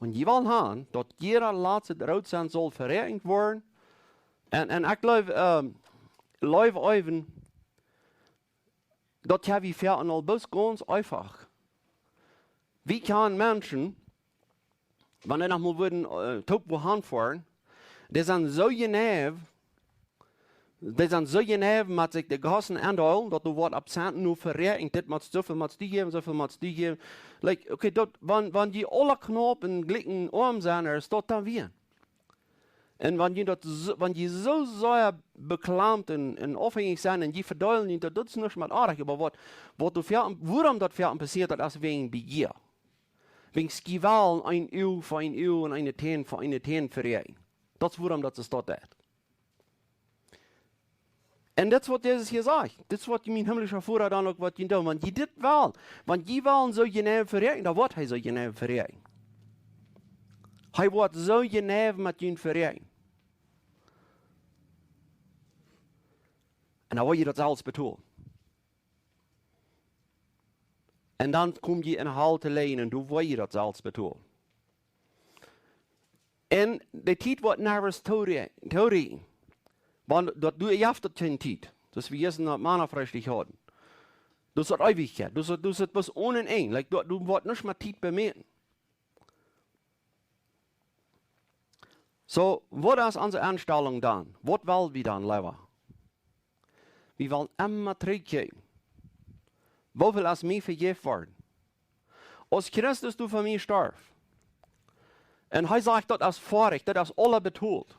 wan jie wellen haben, daut jieda latste Rootcent saul veräakjent woaren, un, un ekj jleew, ähm, jleew äwen, daut ha wie fa ons aul bloos gaunz eefach. Wie kjanen Menschen, wan dee noch mol wudden, äh, toop wua han foaren, dee sent soo jeneiw, dee sent soo jeneiw met sikj de Gassen aundeelen, daut doa woat opp Centen nu veräakjent, dit motst, soo väl motst du jäwen, soo väl motst du jäwen. Like, okay, daut, wan, wan dee aula knaup un jlikj oam sent, es daut dan wea. Un wan jie daut soo, wan jie soo sea bekjlamt un, un aufhenjich sent un jie vedeelen junt daut, daut es nuscht met oajch, oba waut, waut doa fa, wuarom daut fa passieet, daut es wäajen Bejia. Wäajen jie wellen een Uag fa een Uag un een Tän fa een Tän veräakjnen. Daut es wuarom daut soo steit doa. Un dit es waut Jesus hia sajcht. Dit es waut mien himmlischa Voda dan uk woat junt doonen. Wan jie dit wellen, wan jie wellen soo jeneiw veräakjnen, dan woat hee soo jeneiw veräakjnen. Hee woat soo jeneiw met junt veräakjnen. Un dan woa jie daut selfst betolen. Un dan kom jie en Hal to läajen un doa woa jie daut selfst betolen. Un de Tiet woat never toorieekjen. Wan daut, doa jeft daut kjeene Tiet. Daut wie jistren daut Manna-Freestikj hauden. Daut es daut Eewichkjeit. Daut es daut, daut es daut waut onen Enj. Like, doa, doa woat nuscht met Tiet bemäten. Soo, waut es onse Enstalunk dan? Waut well wie dan leewa? Wie wellen emma trigjkjikjen. Woo väl es mie vejäft worden? Aus Christus doa fa mie storf. Un hee sajcht, daut es foadich, daut es aula betolt.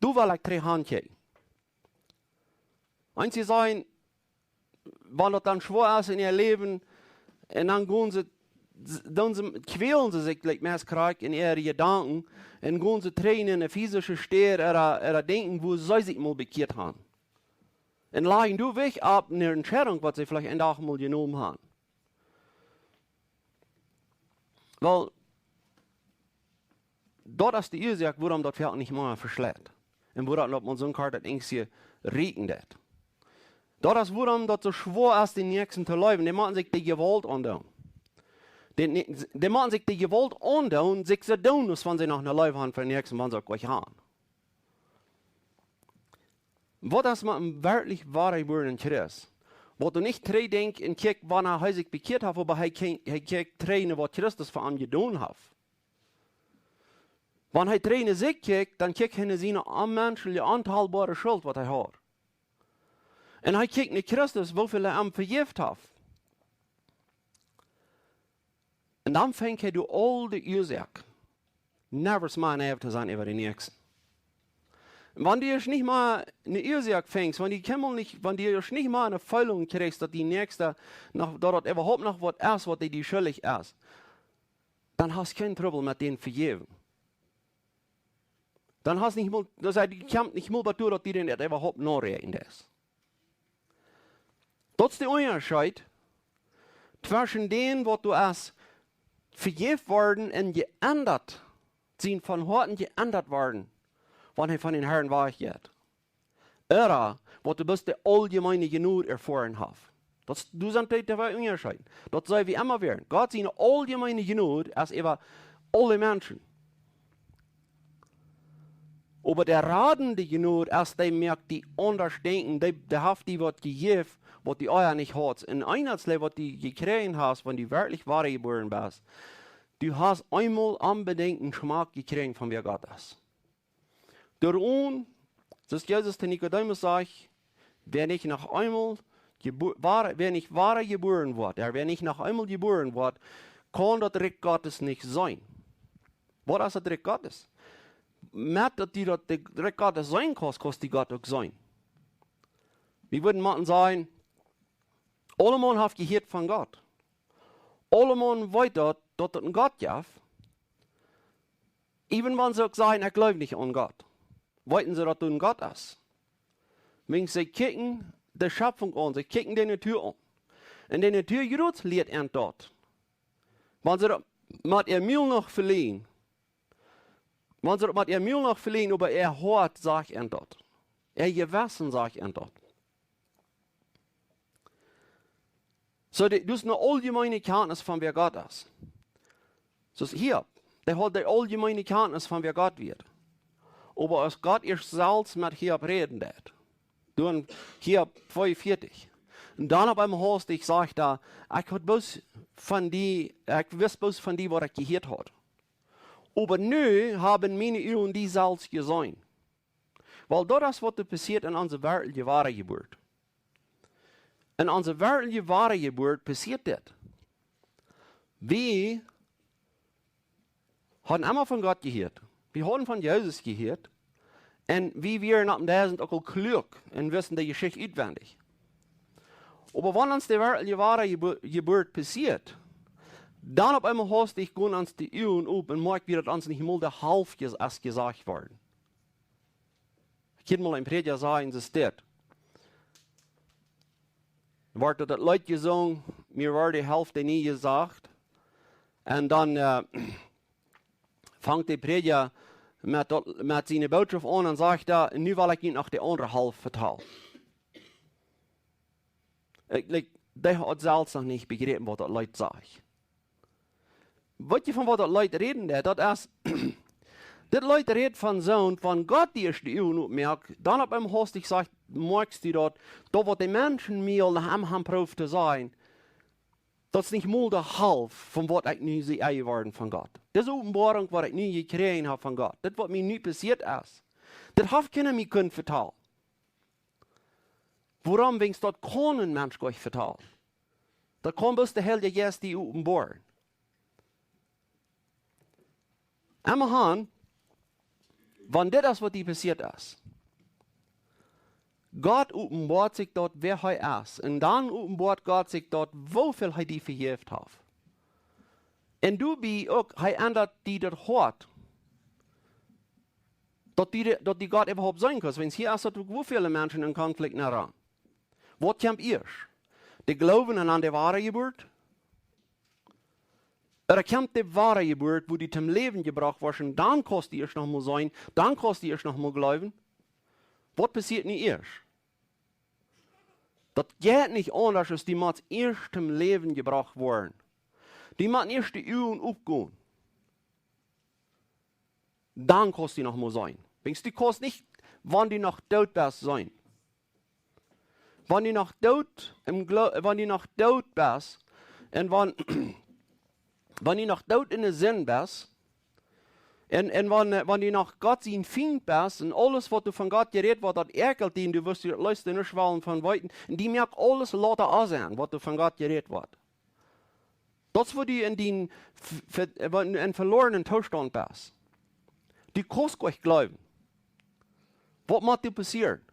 Doa well ekj trigj han kjikjen. Eenje sajen, wan daut dan schwoa es en äa Läwen, un dan gonen see, dan see, kjwälen see sikj, like, meist krakjt en äare Jedanken, un gonen see trigj en de fisische Städ, ooda, ooda denkjen, wua see sikj mol bekjieet haben. Un lajen doa Wajch opp ne Entscheidunk, waut see veleicht een Dach mol jenomen haben. Well, daut es de Uasoak, wuarom daut Volkj nich mea veschleit. Un wuarom daut maun soon Kort daut Enjsje rieekjen deit. Daut es wuarom daut soo schwoa es, dän Näakjsten to leewen. Dee motten sikj de Jewault aundoonen. Dee, dee motten sikj de Jewault aundoonen, sikj soo doonen, aus wan see noch ne Leew haben fa dän Näakjsten, wan see uk nich haben. Waut es met een werkjlich woara jebuarna Christ? Waut doa nich trigj denkjt un kjikjt, wanea hee sikj bekjieet haft, oba hee kjikjt, hee kjikjt trigj no waut Christus fa am jedonen haft. Wan hee trigj no sikj kjikjt, dan kjikjt hee no siene onmenschelje, ontalboare Schult, waut hee haud. Un hee kjikjt no Christus, woo väl hee am vejäft haft. Un dan finjt hee doa aul de Uasoak, never mea neiw to sennen äwa dän Näakjsten. Un wan du ieescht nich mea ne Uasoak finjst, wan du kjeenmol nich, wan du ieescht nich mea ne Feelunk kjrichst, daut dien Näakjsta noch, daut daut äwahaupt noch waut es, waut dee die schuldich es, dan hast kjeen Trubbel met dän vejäwen. Dan hast nich mol, daut sajcht, du kjemst nich mol bat doa, daut du dän daut äwahaupt noräakjnen deist. Daut es de Unjascheet tweschen dän, waut doa es vejäft worden un jeendat, sien von Hoaten jeendat worden, wan hee von dän Harn wajch jeit. Ooda waut doa bloos de auljemeene Jnod erfoaren haft. Daut es, doa sent dee twee Unjascheet. Daut sell wie emma wieren. Gott siene auljemeene Jnod es äwa aule Menschen. Oba de radende Jnod es, dee moakt die aundasch denkjen, dee, dee haft die waut jejäft, waut du ea nich haudst. Un eent es waut du jekjräajen hast, wan du werkjlich wadajebuaren best. Du hast eemol onbedinjt een Schmack jekjräajen von wäa Gott es. Doaromm, soo aus Jesus to Nikodemus sajcht, wäa nich noch eemol jebu-, wada-, wäa nich wada jebuaren woat, jo, wäa nich noch eemol jebuaren woat, kaun daut Rikj Gottes nich seenen. Waut es daut Rikj Gottes? Met daut du daut Rikj Gottes seenen kaust, kaust du Gott uk seenen. Wie wudden motten sajen, aulemaun haft jehieet von Gott. Aulemaun weet daut, daut et een Gott jeft. Even wan see uk sajen, ekj jleew nich aun Gott, weeten see, daut doa een Gott es. Wan see kjikjen de Schepfunk aun, see kjikjen de Natua aun. Un de Natua jrots lieet an daut. Wan see daut met äa Mul noch velieren, wan see daut met äa Mul noch velieren, oba äa Hoat sajcht an daut. Äa Jewessen sajcht an daut. Soo, dee, daut es eene auljemeene Kjantnis von wäa Gott es. Soo aus Hiob, dee haud de auljemeene Kjantnis von wäa Gott wia. Oba aus Gott ieescht selfst met Hiob räden deed, doa en Hiob tweeunvieetich. Un dan opp eemol haustich sajcht hee: "Ekj haud bloos von die, ekj wist bloos von die, waut ekj jehieet haud. Oba nu haben miene Uagen die selfst jeseenen." Wiels daut es, waut doa passieet en onse werkjliche Wadajeburt. En onse werkjliche Wadajeburt passieet dit. Wie hauden emma von Gott jehieet. Wie hauden von Jesus jehieet. Un wie wieren opp een Dusent uk aul kluak un wisten de Jeschicht utwendich. Oba wan ons de werkjliche Wadajeburt passieet, dan opp eemol haustich gonen ons de Uagen op un moakjen wie, daut ons nich mol de Halft es jesajcht worden. Ekj hieed mol een Prädja sajen, soo aus dit. Wort daut Leet jesungen, mie wort de Halft nich jesajcht. Un dan, äh, fangt de Prädja met daut, met siene Bootschoft aun un sajcht hee: "Nu well ekj junt noch de aundre Halft vetalen." Ekj, like, dee haud selfst noch nich bejräpen, waut daut Leet sajcht. Weet jie, von waut daut Leet räden deed? Daut es, dit Leet rät von soont, wan Gott die ieescht de Uagen opmoakt, dan opp eemol haustich sajcht, moakjst du daut, daut waut de Menschen mie aul noch am han proowt to sajen, daut es nich mol de Halft von waut ekj nu sie jeworden von Gott. Dise Openboarunk, waut ekj nu jekjräajen hab von Gott, dit, waut mie nu passieet es, dit haft kjeena mie kunt vetalen. Wuarom? Wiels daut kaun een Mensch goanich vetalen. Daut kaun bloos de Heilje Jeist die openboaren. Emma han, wan dit es, waut die passieet es, Gott openboat sikj daut, wäa hee es. Un dan openboat Gott sikj daut, woo väl hee die vejäft haft. Un doabie uk, hee endat die daut Hoat, daut die, daut die Gott äwahaupt seenen kaust. Wiels hia es daut uk, woo väle Menschen en Konflikt nenn rannen. Waut kjemt ieescht? De Gloowen un dan de Wadajeburt? Ooda kjemt de Wadajeburt, wua du toom Läwen jebrocht woascht, un dan kaust du ieescht noch mol seenen, dan kaust du ieescht noch mol gloowen? Waut passieet nu ieescht? Daut jeit nich aundasch, aus du motst ieescht toom Läwen jebrocht woaren. Du motst ieescht de Uagen opgonen. Dan kaust du noch mol seenen. Wiels du kaust nich, wan du noch doot best, seenen. Wan du noch doot em Glo-, wan du noch doot best, un wan, wan du noch doot en de Sind best, un, un wan, äh, wan du noch Gott sien Fient best, un aules, waut du von Gott jerät woascht, daut äakjelt die, un du woascht die daut leefst nich wellen von weeten, un die moakt aules lota aun sennen, waut du von Gott jerät woascht. Daut es, wua du en dän v-, v-, en veloarnen Toostaunt best. Du kaust goanich gloowen. Waut mott doa passieren?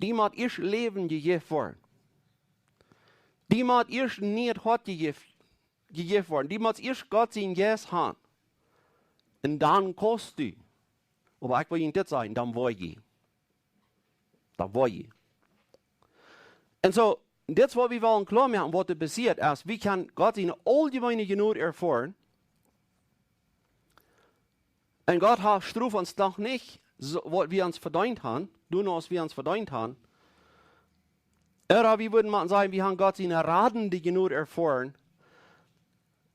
Die mott ieescht Läwen jejäft woaren. Die mott ieescht een nieet Hoat jejäft, jejäft woaren. Die mott ieescht Gott sien Jeist han. Un dan kaust du. Oba ekj well junt dit sajen, dan woa jie. Dan woa jie. Un soo, Dit es waut wie wellen kloa moaken, waut doa passieet es. Wie kjennen Gott siene auljemeene Jnod erfoaren. Un Gott haft, stroft ons noch nich, soo, waut wie ons vedeent haben, doano aus wie ons vedeent haben. Ooda wie wudden mau sajen, wie haben Gott siene radende Jnod erfoaren.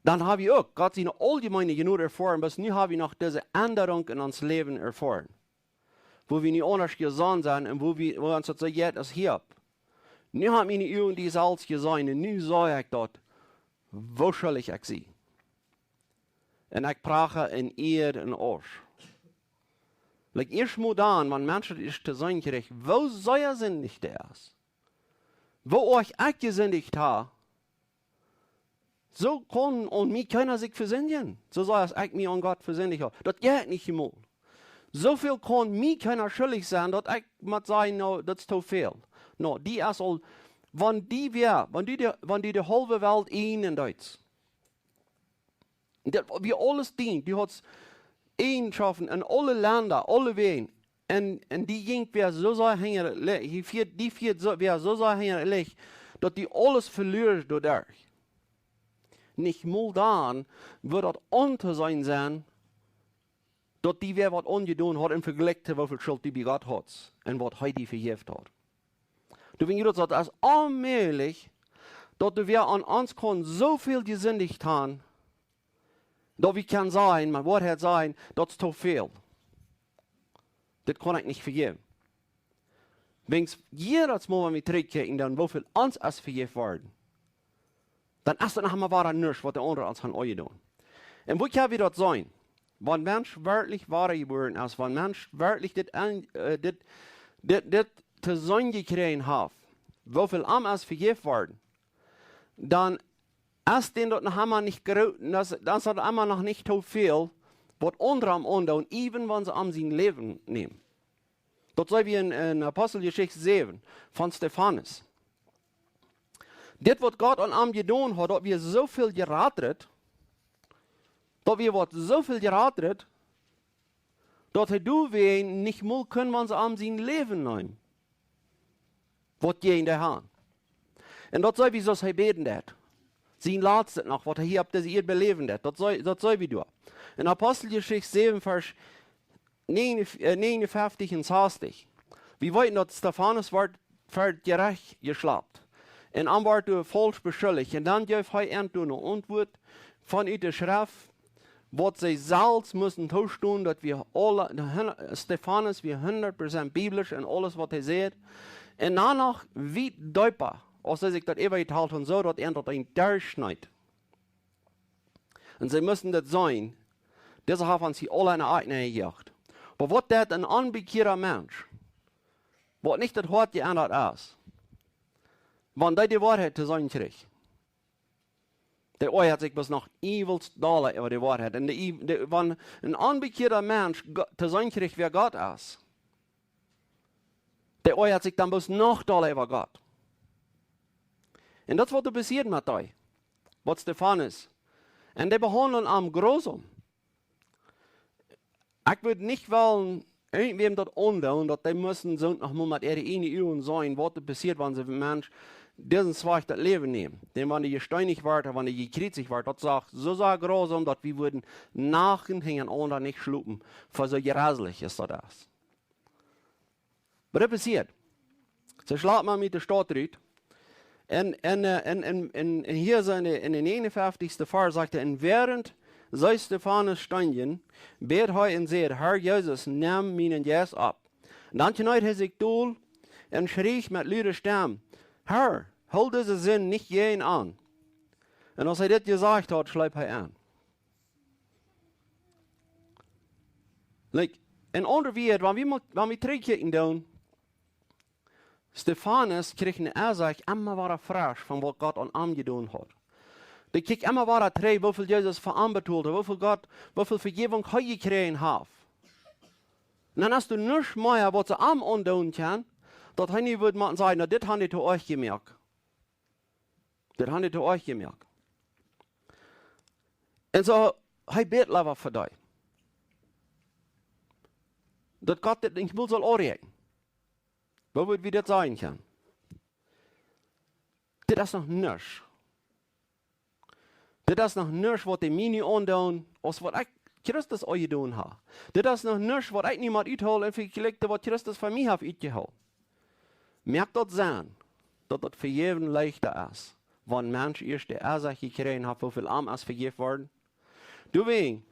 Dan haben wie uk Gott siene auljemeene Jnod erfoaren, bloos nu haben wie noch dise Endrunk en ons Läwen erfoaren. Woo wie nu aundasch jesonnen sent un woo wie, woo ons daut soo jeit aus hia. Nu haben miene Uagen dee selfst jeseenen un nu see ekj daut, woo schullich ekj sie. Un ekj pracha en Iea un Ausch. Like, ieescht mol dan, wan Menschen daut ieescht to seenen kjrieen, woo sea sindicht dee es. Woo oajch ekj jesindicht hab, soo kaun aun mie kjeena sikj vesindjen. Soo sea aus ekj mie aun Gott vesindicht hab. Daut jeit nich mol. Soo väl kaun mie kjeena schullich sennen, daut ekj mott sajen, no, daut es too väl. No, dee es aul, wan dee wia, wan dee de, wan dee de haulwe Welt eenen deed. Daut wia aules dien, dee haud Eejenschoften en aule Lenda, aule Wäaj. Un, un dee jinkj wia soo sea hinja daut Licht, dee fieed, dee fieed soo, wia soo sea hinja daut Licht, daut dee aules veluaren doaderch. Nich mol dan wudd daut auntoseenen sennen, daut dee wäa waut aunjedonen haud em Vejlikj to woo väl Schult dee bie Gott haud un waut hee dee vejäft haud. Du, wan jie daut, daut es onmäajlich, daut doa wäa aun ons kaun soo väl jesindicht haben, daut wie kjennen sajen, mau Woarheit sajen, daut es too väl. Dit kaun ekj nich vejäwen. Wiels jiedatsmol, wan wie trigjkjikjen, dan woo väl ons es vejäft worden, dan es daut noch emma wada nuscht, waut de aundre ons haben aunjedonen. Un woo kjenn wie daut seenen? Wan Mensch werkjlich wada jebuaren es, wan Mensch werkjlich dit, en- äh, dit, dit, dit to seenen jekjräajen haft, woo väl am es vejäft worden, dan es dän daut noch emma nich groot, dan es, dan es daut emma noch nich too väl, waut aundre am aundoonen, even wan see am sien Läwen nämen. Daut seenen wie en, en Aposteljeschicht säwen von Stefanus. Dit, waut Gott aun am jedonen haud, daut wia soo väl jratret, daut wia waut soo väl jratret, daut hee doawäajen nich mol kunn, wan see am sien Läwen neemen, waut jäajen dee hauden. Un daut see wie, soo aus hee bäden deed. Sien latstet noch, waut hee hia opp dise Ieed beläwen deed. Daut see, daut see wie doa. En Aposteljeschicht säwen, Varsch näajen, äh, näajenunfeftich un sastich. Wie weeten, daut Stefanus wort ver daut Jerecht jeschlapt. Un am wort doa faulsch beschuldicht. Un dan jeef hee an doa ne Auntwuat von ut de Schreft, waut see selfst musten toostonen, daut wia aule, de hun- Stefanus wia hundat Prozent biblisch en aules, waut hee säd. Un dan noch wiet deepa, aus see sikj daut äwajetalt hauden, soo daut an daut een derchschneed. Un see musten daut seenen. Dise haft ons hia aule en de Akj nenjejoacht. Oba waut deit en onbekjieeda Mensch, waut nich daut Hoat jeendat es, wan dee de Woarheit to seenen kjricht, dee oajat sikj bloos noch iewels dolla äwa de Woarheit. Un de, de, wan en onbekjieeda Mensch Go- to seenen kjricht, wäa Gott es, dee oajat sikj dan bloos noch dolla äwa Gott. Un daut es, waut doa passieed met dee, waut Stefanus. Un dee behaundelden am grusom. Ekj wudd nich wellen irjentwäm daut aundoonen, daut dee musten soo noch mol met äare ieejne Uagen seenen, waut doa passieet, wan see een Mensch disen Wajch daut Läwen nämen. Dan wan dee jesteenicht wort, wan dee jekjriezicht wort, daut sach soo sea grusom, daut wie wudden Nachten hinjarenaunda nich schlopen, fa soo jreslich es daut es. Waut passieet? See schlapen am ut de Staut rut. Un, un, äh, un, un, un, un hia sent en de, en de näajenunfeftichste Varsch, sajcht hee: "Un wäarent see Stefanus steenjen, bäd hee un säd: Herr Jesus, nemm mienen Jeist opp." Un dan kjneed hee sikj dol un schrieech met lude Stemm: "Herr, hool dise Sind nich jäajen an." Un aus hee dit jesajcht haud, schleep hee en. Like, en aundre Wieed, wan wie mol, wan wie trigjkjikjen doonen, Stefanus kjrieech en sikj emma wada fresch von waut Gott aun am jedonen haud. Dee kjikjt emma wada trigj, woo väl Jesus fa am betolt haud, woo väl Gott, woo väl Vejäwunk hee jekjräajen haud. Un dan es doa nuscht mea, waut see am aundoonen kjennen, daut hee nich wudd motten sajen: "Na, dit han dee to oajch jemoakt." Daut han dee to oajch jemoakt. Un soo, hee bäd leewa fa dee, daut Gott dit nich mol saul aunräakjnen. Woo wudd wie daut sajen kjennen? Dit es noch nuscht. Dit es noch nuscht, waut dee mie nu aundoonen, aus waut ekj Christus aul jedonen hab. Dit es noch nuscht, waut ekj nu mott uthoolen un vejlikjen, waut Christus fa mie haft utjehoolt. Moakt daut Senn, daut daut Vejäwen leichta es, wan een Mensch ieescht de Ensiecht jekjräajen haft, woo väl am es vejäft worden? Doawäajen,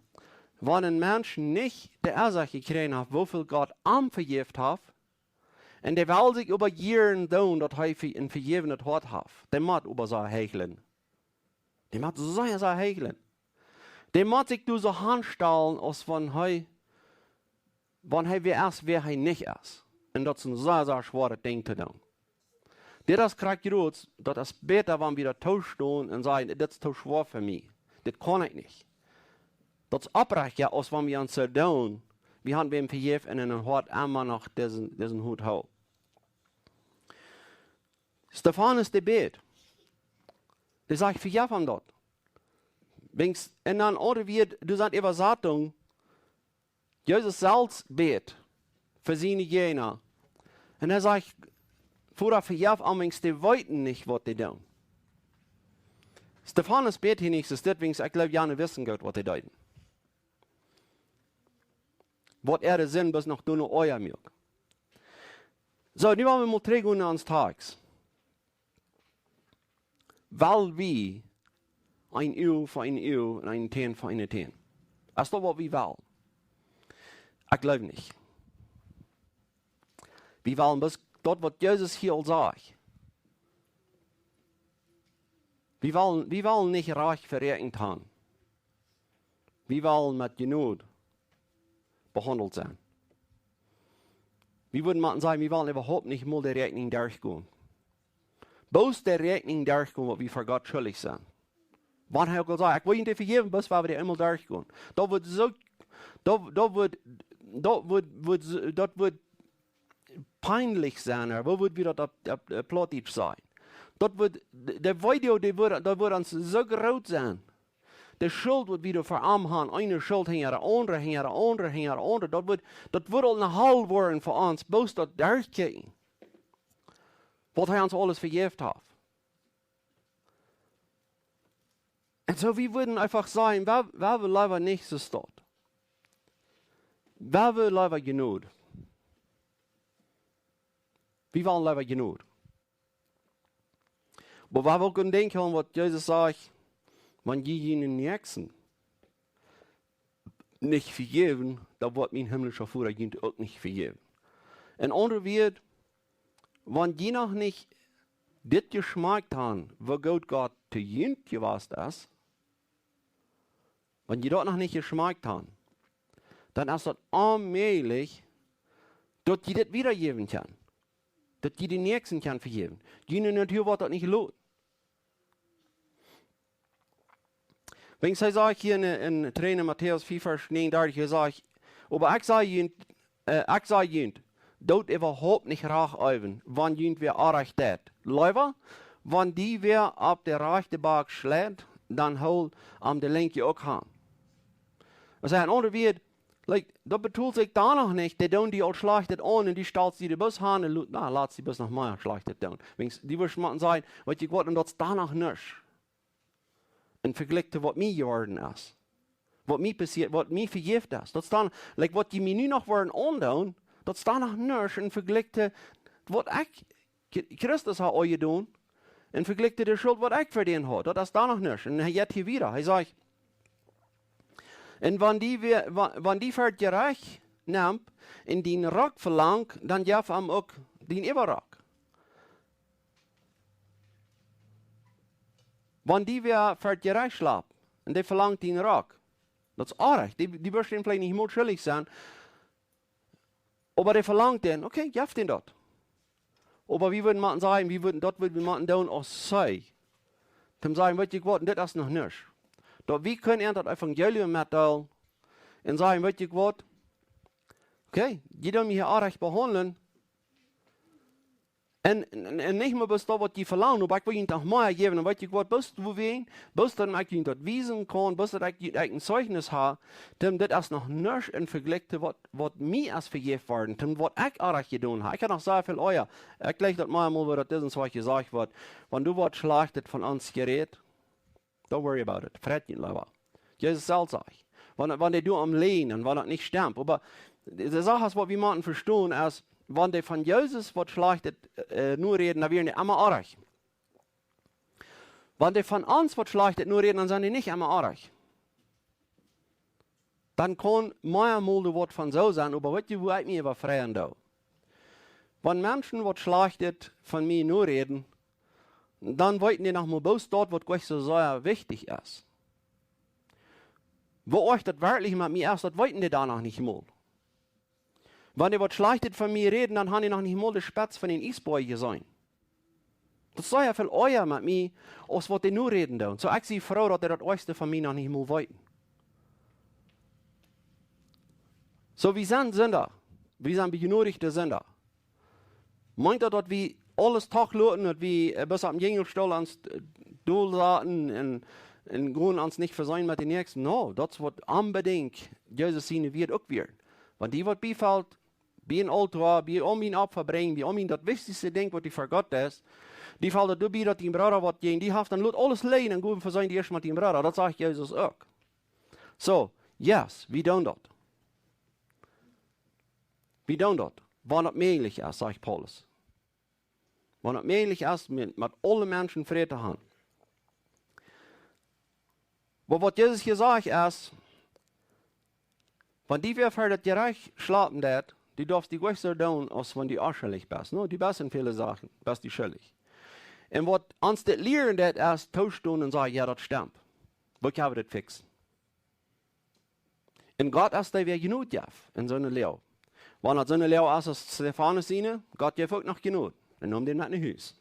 wan een Mensch nich de Ensiecht jekjräajen haft, woo väl Gott am vejäft haft, un dee well sikj oba jieren doonen, daut hee ve-, een vejäwnet Hoat haft, dee mott oba soo heichlen. Dee mott soo sea, sea heichlen. Dee mott sikj doa soo aunstalen, aus wan hee, wan hee wäa es, wäa hee nich es. Un daut es een sea, sea schwoaret Dinkj to doonen. Dit es krakjt jrots, daut es bäta, wan wie daut toostonen un sajen: "Dit es too schwoa fa mie. Dit kaun ekj nich." Daut es opprechta, aus wan wie ons soo doonen, wie haben wäm vejäft un en ons Hoat emma noch disen, disen Hoat hoolen. Stefanus, dee bät. Dee sajcht: "Vejeff am daut." Wiels, un dan aundre Wieed, doa sent Äwasatungen, Jesus selfst bät fa siene Jäajna. Un hee sajcht: "Voda, vejeff am, wiels dee weeten nich, waut dee doonen." Stefanus bät hia nich, soo dit, wiels ekj jleew, jane wisten goot, waut dee deeden. Waut äare Sind bloos noch doonen oaja muak. Soo, nu woa wie mol trigjgonen no ons Tekst. Well wie een Uag fa een Uag un een Tän fa een Tän? Es daut, waut wie wellen? Ekj jleew nich. Wie wellen bloos daut, waut Jesus hia aul säd. Wie wellen, wie wellen nich rajcht veräakjent haben. Wie wellen met Jnod behaundelt sennen. Wie wudden motten sajen, wie wellen äwahaupt nich mol de Räakjnunk derchgonen. Bloos de Räakjnunk derchgonen, waut wie ver Gott schuldich sent. Wan hee uk aul säd: "Ekj well junt dee vejäwen", bloos woa wie dee eemol derchgonen. Daut wudd soo, daut, daut wudd, daut wudd, wudd soo, daut wudd pienlich sennen, ooda woo wudd wie daut opp, opp, opp Plautdietsch sajen? Daut wudd, de, de Weedoag, dee wudd, daut wudd ons soo groot sennen. De Schult, waut wie doa ver am haben, eene Schult hinja de aundre, hinja de aundre, hinja de aundre, daut wudd, daut wudd aul eene Hal woaren fa ons, bloos daut derchkjikjen, waut hee ons aules vejäft haft. Un soo, wie wudden eefach sajen, wie, wie wellen leewa nich soo staut. Wie wellen leewa Jnod. Wie wellen leewa Jnod. Oba wie wellen uk denkjen aun, waut Jesus säd: "Wan jie junen Näakjsten nich vejäwen, dan woat mien himlischa Voda junt uk nich vejäwen." En aundre Wieed, wan jie noch nich dit jeschmakjt haben, woo goot Gott to junt jewast es, wan jie daut noch nich jeschmakjt haben, dan es daut onmäajlich, daut jie dit wiedajäwen kjennen. Daut jie de Näakjsten kjennen vejäwen. June Natua woat daut nich loten. Wiels hee sajcht hia en, en, en Matäus vea, Varsch näajenundartich, hee sajcht: "Oba ekj saj junt, äh, ekj saj junt, doot äwahaupt nich Rach äwen, wan junt wäa Orrajcht deit. Leewa, wan die wäa opp de rajchte Bak schleit, dan hool am de linkje uk han." Daut es en aundre Wieed, like, daut betolt sikj dan noch nich, dee doonen die aul Schlajchtet aun un du stalst die de Bus han un lo-, na, latst die bloos noch mea Schlajchtet doonen. Wiels, du wurscht motten sajen, weetst waut, un daut es dan noch nuscht. En Vejlikj to waut mie jeworden es. Waut mie passieet, waut mie vejäft es. Daut es dan, like, waut jie mie nu noch woaren aundoonen, daut es dan noch nuscht en Vejlikj to waut ekj Chri-, Christus haft aul jedonen, en Vejlikj to de Schult, waut ekj ver dän haud. Daut es dan noch nuscht. Un hee jeit hia wieda. Hee sajcht: "Un wan die wäa, wa-, wan die ver daut Jerecht nemt un dien Rock velangt, dan jeff am uk dien Äwarock. Wan die wäa ver daut Jerecht schlapt un dee velangt dien Rock." Daut es orrajcht. Dee, dee wurscht veleicht nich mol schuldich sennen. Oba dee velangt dän, okay, jeff dän daut. Oba wie wudden motten sajen, wie wudden, daut wudd wie motten doonen aus see. Toom sajen, weetst waut, dit es noch nuscht. Daut wie kjennen an daut Evangelium metdeelen un sajen, weetst waut, okay, jie doonen mie hia orrajcht behaundlen. Un, un, un nich mea bloos daut, waut jie velangen, oba ekj well junt noch mea jäwen. Un weet jie waut, bloos doawäajen, bloos daut ekj junt daut wiesen kaun, bloos daut ekj, ekj een Zeichnis hab, dan dit es noch nuscht em Vejlikj to waut, waut mie es vejäft worden, to waut ekj oajch jedonen hab. Ekj hab noch sea väl oajch. Ekj jleich daut mau mol, woo daut dit un soo jesajcht woat. Wan doa waut Schlajchtet von ons jerät, don't worry about it. Freit junt leewa. Jesus selfst sajcht, wan, wan dee doa aum läajen un wan daut nich stemt. Oba de Sach es, waut wie motten vestonen, es, wan dee von Jesus waut Schlajchtet, äh, noräden, dan wieren dee emma oajch. Wan dee von ons waut Schlajchtet noräden, dan sent dee nich emma oajch. Dan kaun mea mol doa waut von soo sennen, oba weet jie, woo ekj mie äwa freien doo? Wan Menschen waut Schlajchtet von mie noräden, dan weeten dee noch mau bloos daut, waut jlikj soo sea wichtich es. Woo oajch daut werkjlich met mie es, daut weeten dee doa noch nich mol. Wan dee waut Schlajchtet von mie räden, dan haben dee noch nich mol de Spetz von dän Iesboaj jeseenen. Daut es sea väl oaja met mie, aus waut dee noräden doonen. Soo, ekj sie froo, daut dee daut Oajchste von mie noch nich mol weeten. Soo, wie sent Sinda. Wie sent bejnodigte Sinda. Meent daut, daut wie aules toloten, daut wie, äh, bloos oppem Jinjelstool ons, äh, dol saten un, un gonen ons nich vesenen met de Näakjsten? No, daut es waut onbedinjt Jesus siene Wieed uk wieren. Wan die waut biefelt, bie een Aultoa, bie om een Opfa brinjen, bie om een daut wichtichste Dinkj, waut die fa Gott es, die felt daut doabie, daut dien Brooda waut jäajen die haft, dan lot aules läajen un go veseen die ieescht met dien Brooda. Daut sajcht Jesus uk. Soo, yes, wie doonen daut. Wie doonen daut, wan daut mäajlich es, sajcht Paulus. Wan daut mäajlich es, met, met aule Menschen Fräd to haben. Oba waut Jesus hia sajcht es, wan die wäa ver daut Jerecht schlapen deit, du darfst die jlikj soo doonen, aus wan du onschuldich best. No, du best en väle Sachen, best du schuldich. Un waut ons dit lieren deit, es tostonen un sajen, jo, daut stemt. Wie kjennen dit fixen. Un Gott es dee, waut Jnod jeft en soone Loag. Wan daut soone Loag es aus Stefanus siene, Gott jeft uk noch Jnod. Un nemt dän met no Hus.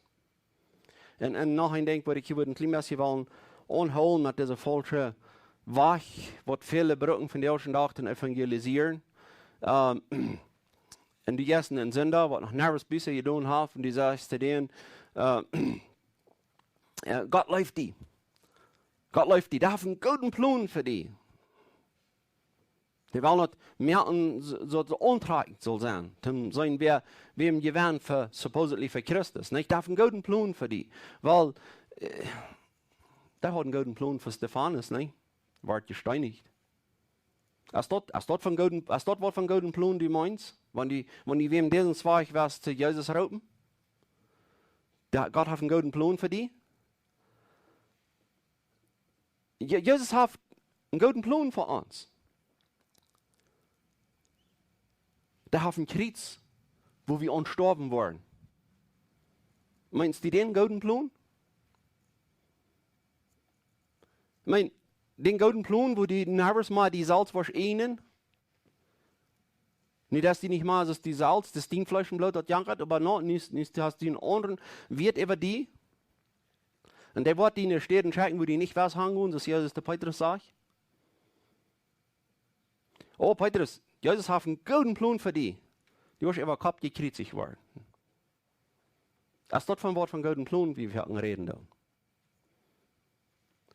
Un, un noch een Dinkj, waut ekj hia wudd een kjlien bät wellen aunhoolen met dise faulsche Wajch, waut väle brucken vondoag dän Dach to evangelisieren. Ähm, un du jeist een Sinda, waut noch nuscht Buße jedonen haft, un du sajchst to dän, äh, äh, Gott leeft die. Gott leeft die. Dee haft een gooden Plon fa die. Dee well daut moaken, soo, soo, soo auntrakjent saul sennen. Toom seenen, wäa, wäa am Jewenn fa, supposedly fa Christus. Nich? Dee haft een gooden Plon fa die. Well, äh, dee haud een gooden Plon fa Stefanus, nich? Wort jesteenicht. Es daut, es daut von gooden, es daut waut von gooden Plon du meenst? Wan die, wan die wäm disen Wajch wia to Jesus roopen? Dee, Gott haft een gooden Plon fa die. Je-, Jesus haft een gooden Plon fa ons. Dee haft een Kjriez, wua wie aun stoawen woaren. Meenst du dän gooden Plon? Ekj meen, dän gooden Plon, wua du nuscht mea die selfst woascht eenen, nu, daut du nich mea soo aus du selfst, daut dien Fleesch un Bloot daut jankat, oba no, nu, nu hast du een aundren Wieet äwa die. Un dee woat die no Städen schekjen, wua du nich west hangonen, soo aus Jesus to Petrus sajcht. O Petrus, Jesus haft een gooden Plon fa die. Du woascht äwa Kopp jekjriezicht woaren. Es daut von waut von gooden Plon, wua wie von räden doonen?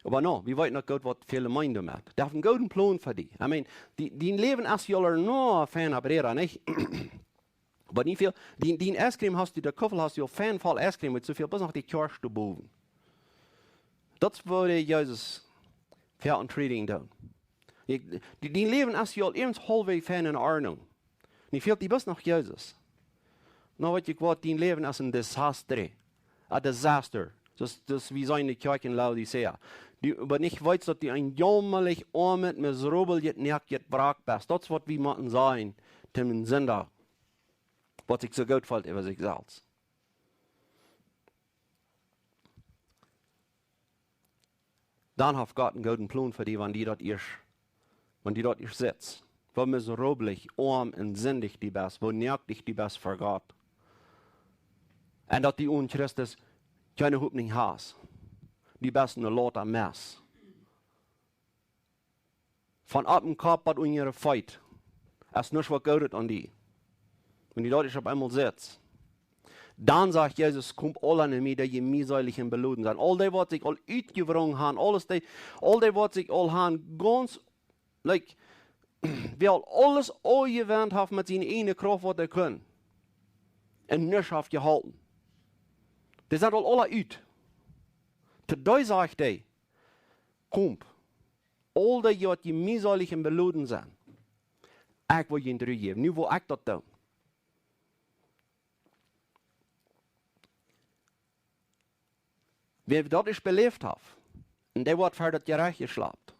Oba no, wie weeten uk goot, waut väle meenen doamet. Dee haft een gooden Plon fa die. I mean, die, dien Läwen es jo aul no fein, Breda, nich? Oba nich väl, dien, dien Ice Cream hast du, de Kuffel hast du aul fein voll Ice Cream, met soo väl, bloos noch de Kjoasch doa bowen. Daut es, woo dee Jesus fa ons treaten deit. Dee, dee, dien Läwen es jo aul irjent haulfwäajes fein en Ordnunk. Nu fält die bloos noch Jesus. No, weet jie waut, dien Läwen es een Desaster. Een Desaster. Daut, daut wie seenen de Kjoakj en Laodicea. Du, oba nich weetst, daut du een jaumrich, oamet, miserablet, noakjet Wrack best. Daut es waut wie motten sennen, to een Sinda, waut sikj soo goot felt äwa sikj selfst. Dan haft Gott een gooden Plon fa die, wan du daut ieescht, wan du daut ieescht sitst. Woo miserabel, oam un sindich du best, woo noakjt du best ver Gott. Un daut du onen Christus kjeene Hopninj hast. Du best een lota Mess. Von opp dän Kopp bat unja de Feet. Es nuscht waut Goodet aun die. Wan du daut ieescht opp eemol sitst. Dan sajcht Jesus: "Komt aula no mie, dee jie mieselich un beloden sent." Aul dee, waut sikj aul utjewrungen haben, aules dee, aul dee, waut sikj aul haben gaunz, like, wäa aul aules aunjewendt haft met siene ieejne Krauft, waut hee kunn, un nuscht haft jeholpen. Dee sent aul aula ut. To dee sajcht hee: "Komt, aul dee, waut jie mieselich un beloden sent, ekj well junt Ru jäwen. Nu well ekj daut doonen." Wäa daut ieescht beläft haft, un dee woat ver daut Jerecht jeschlapt,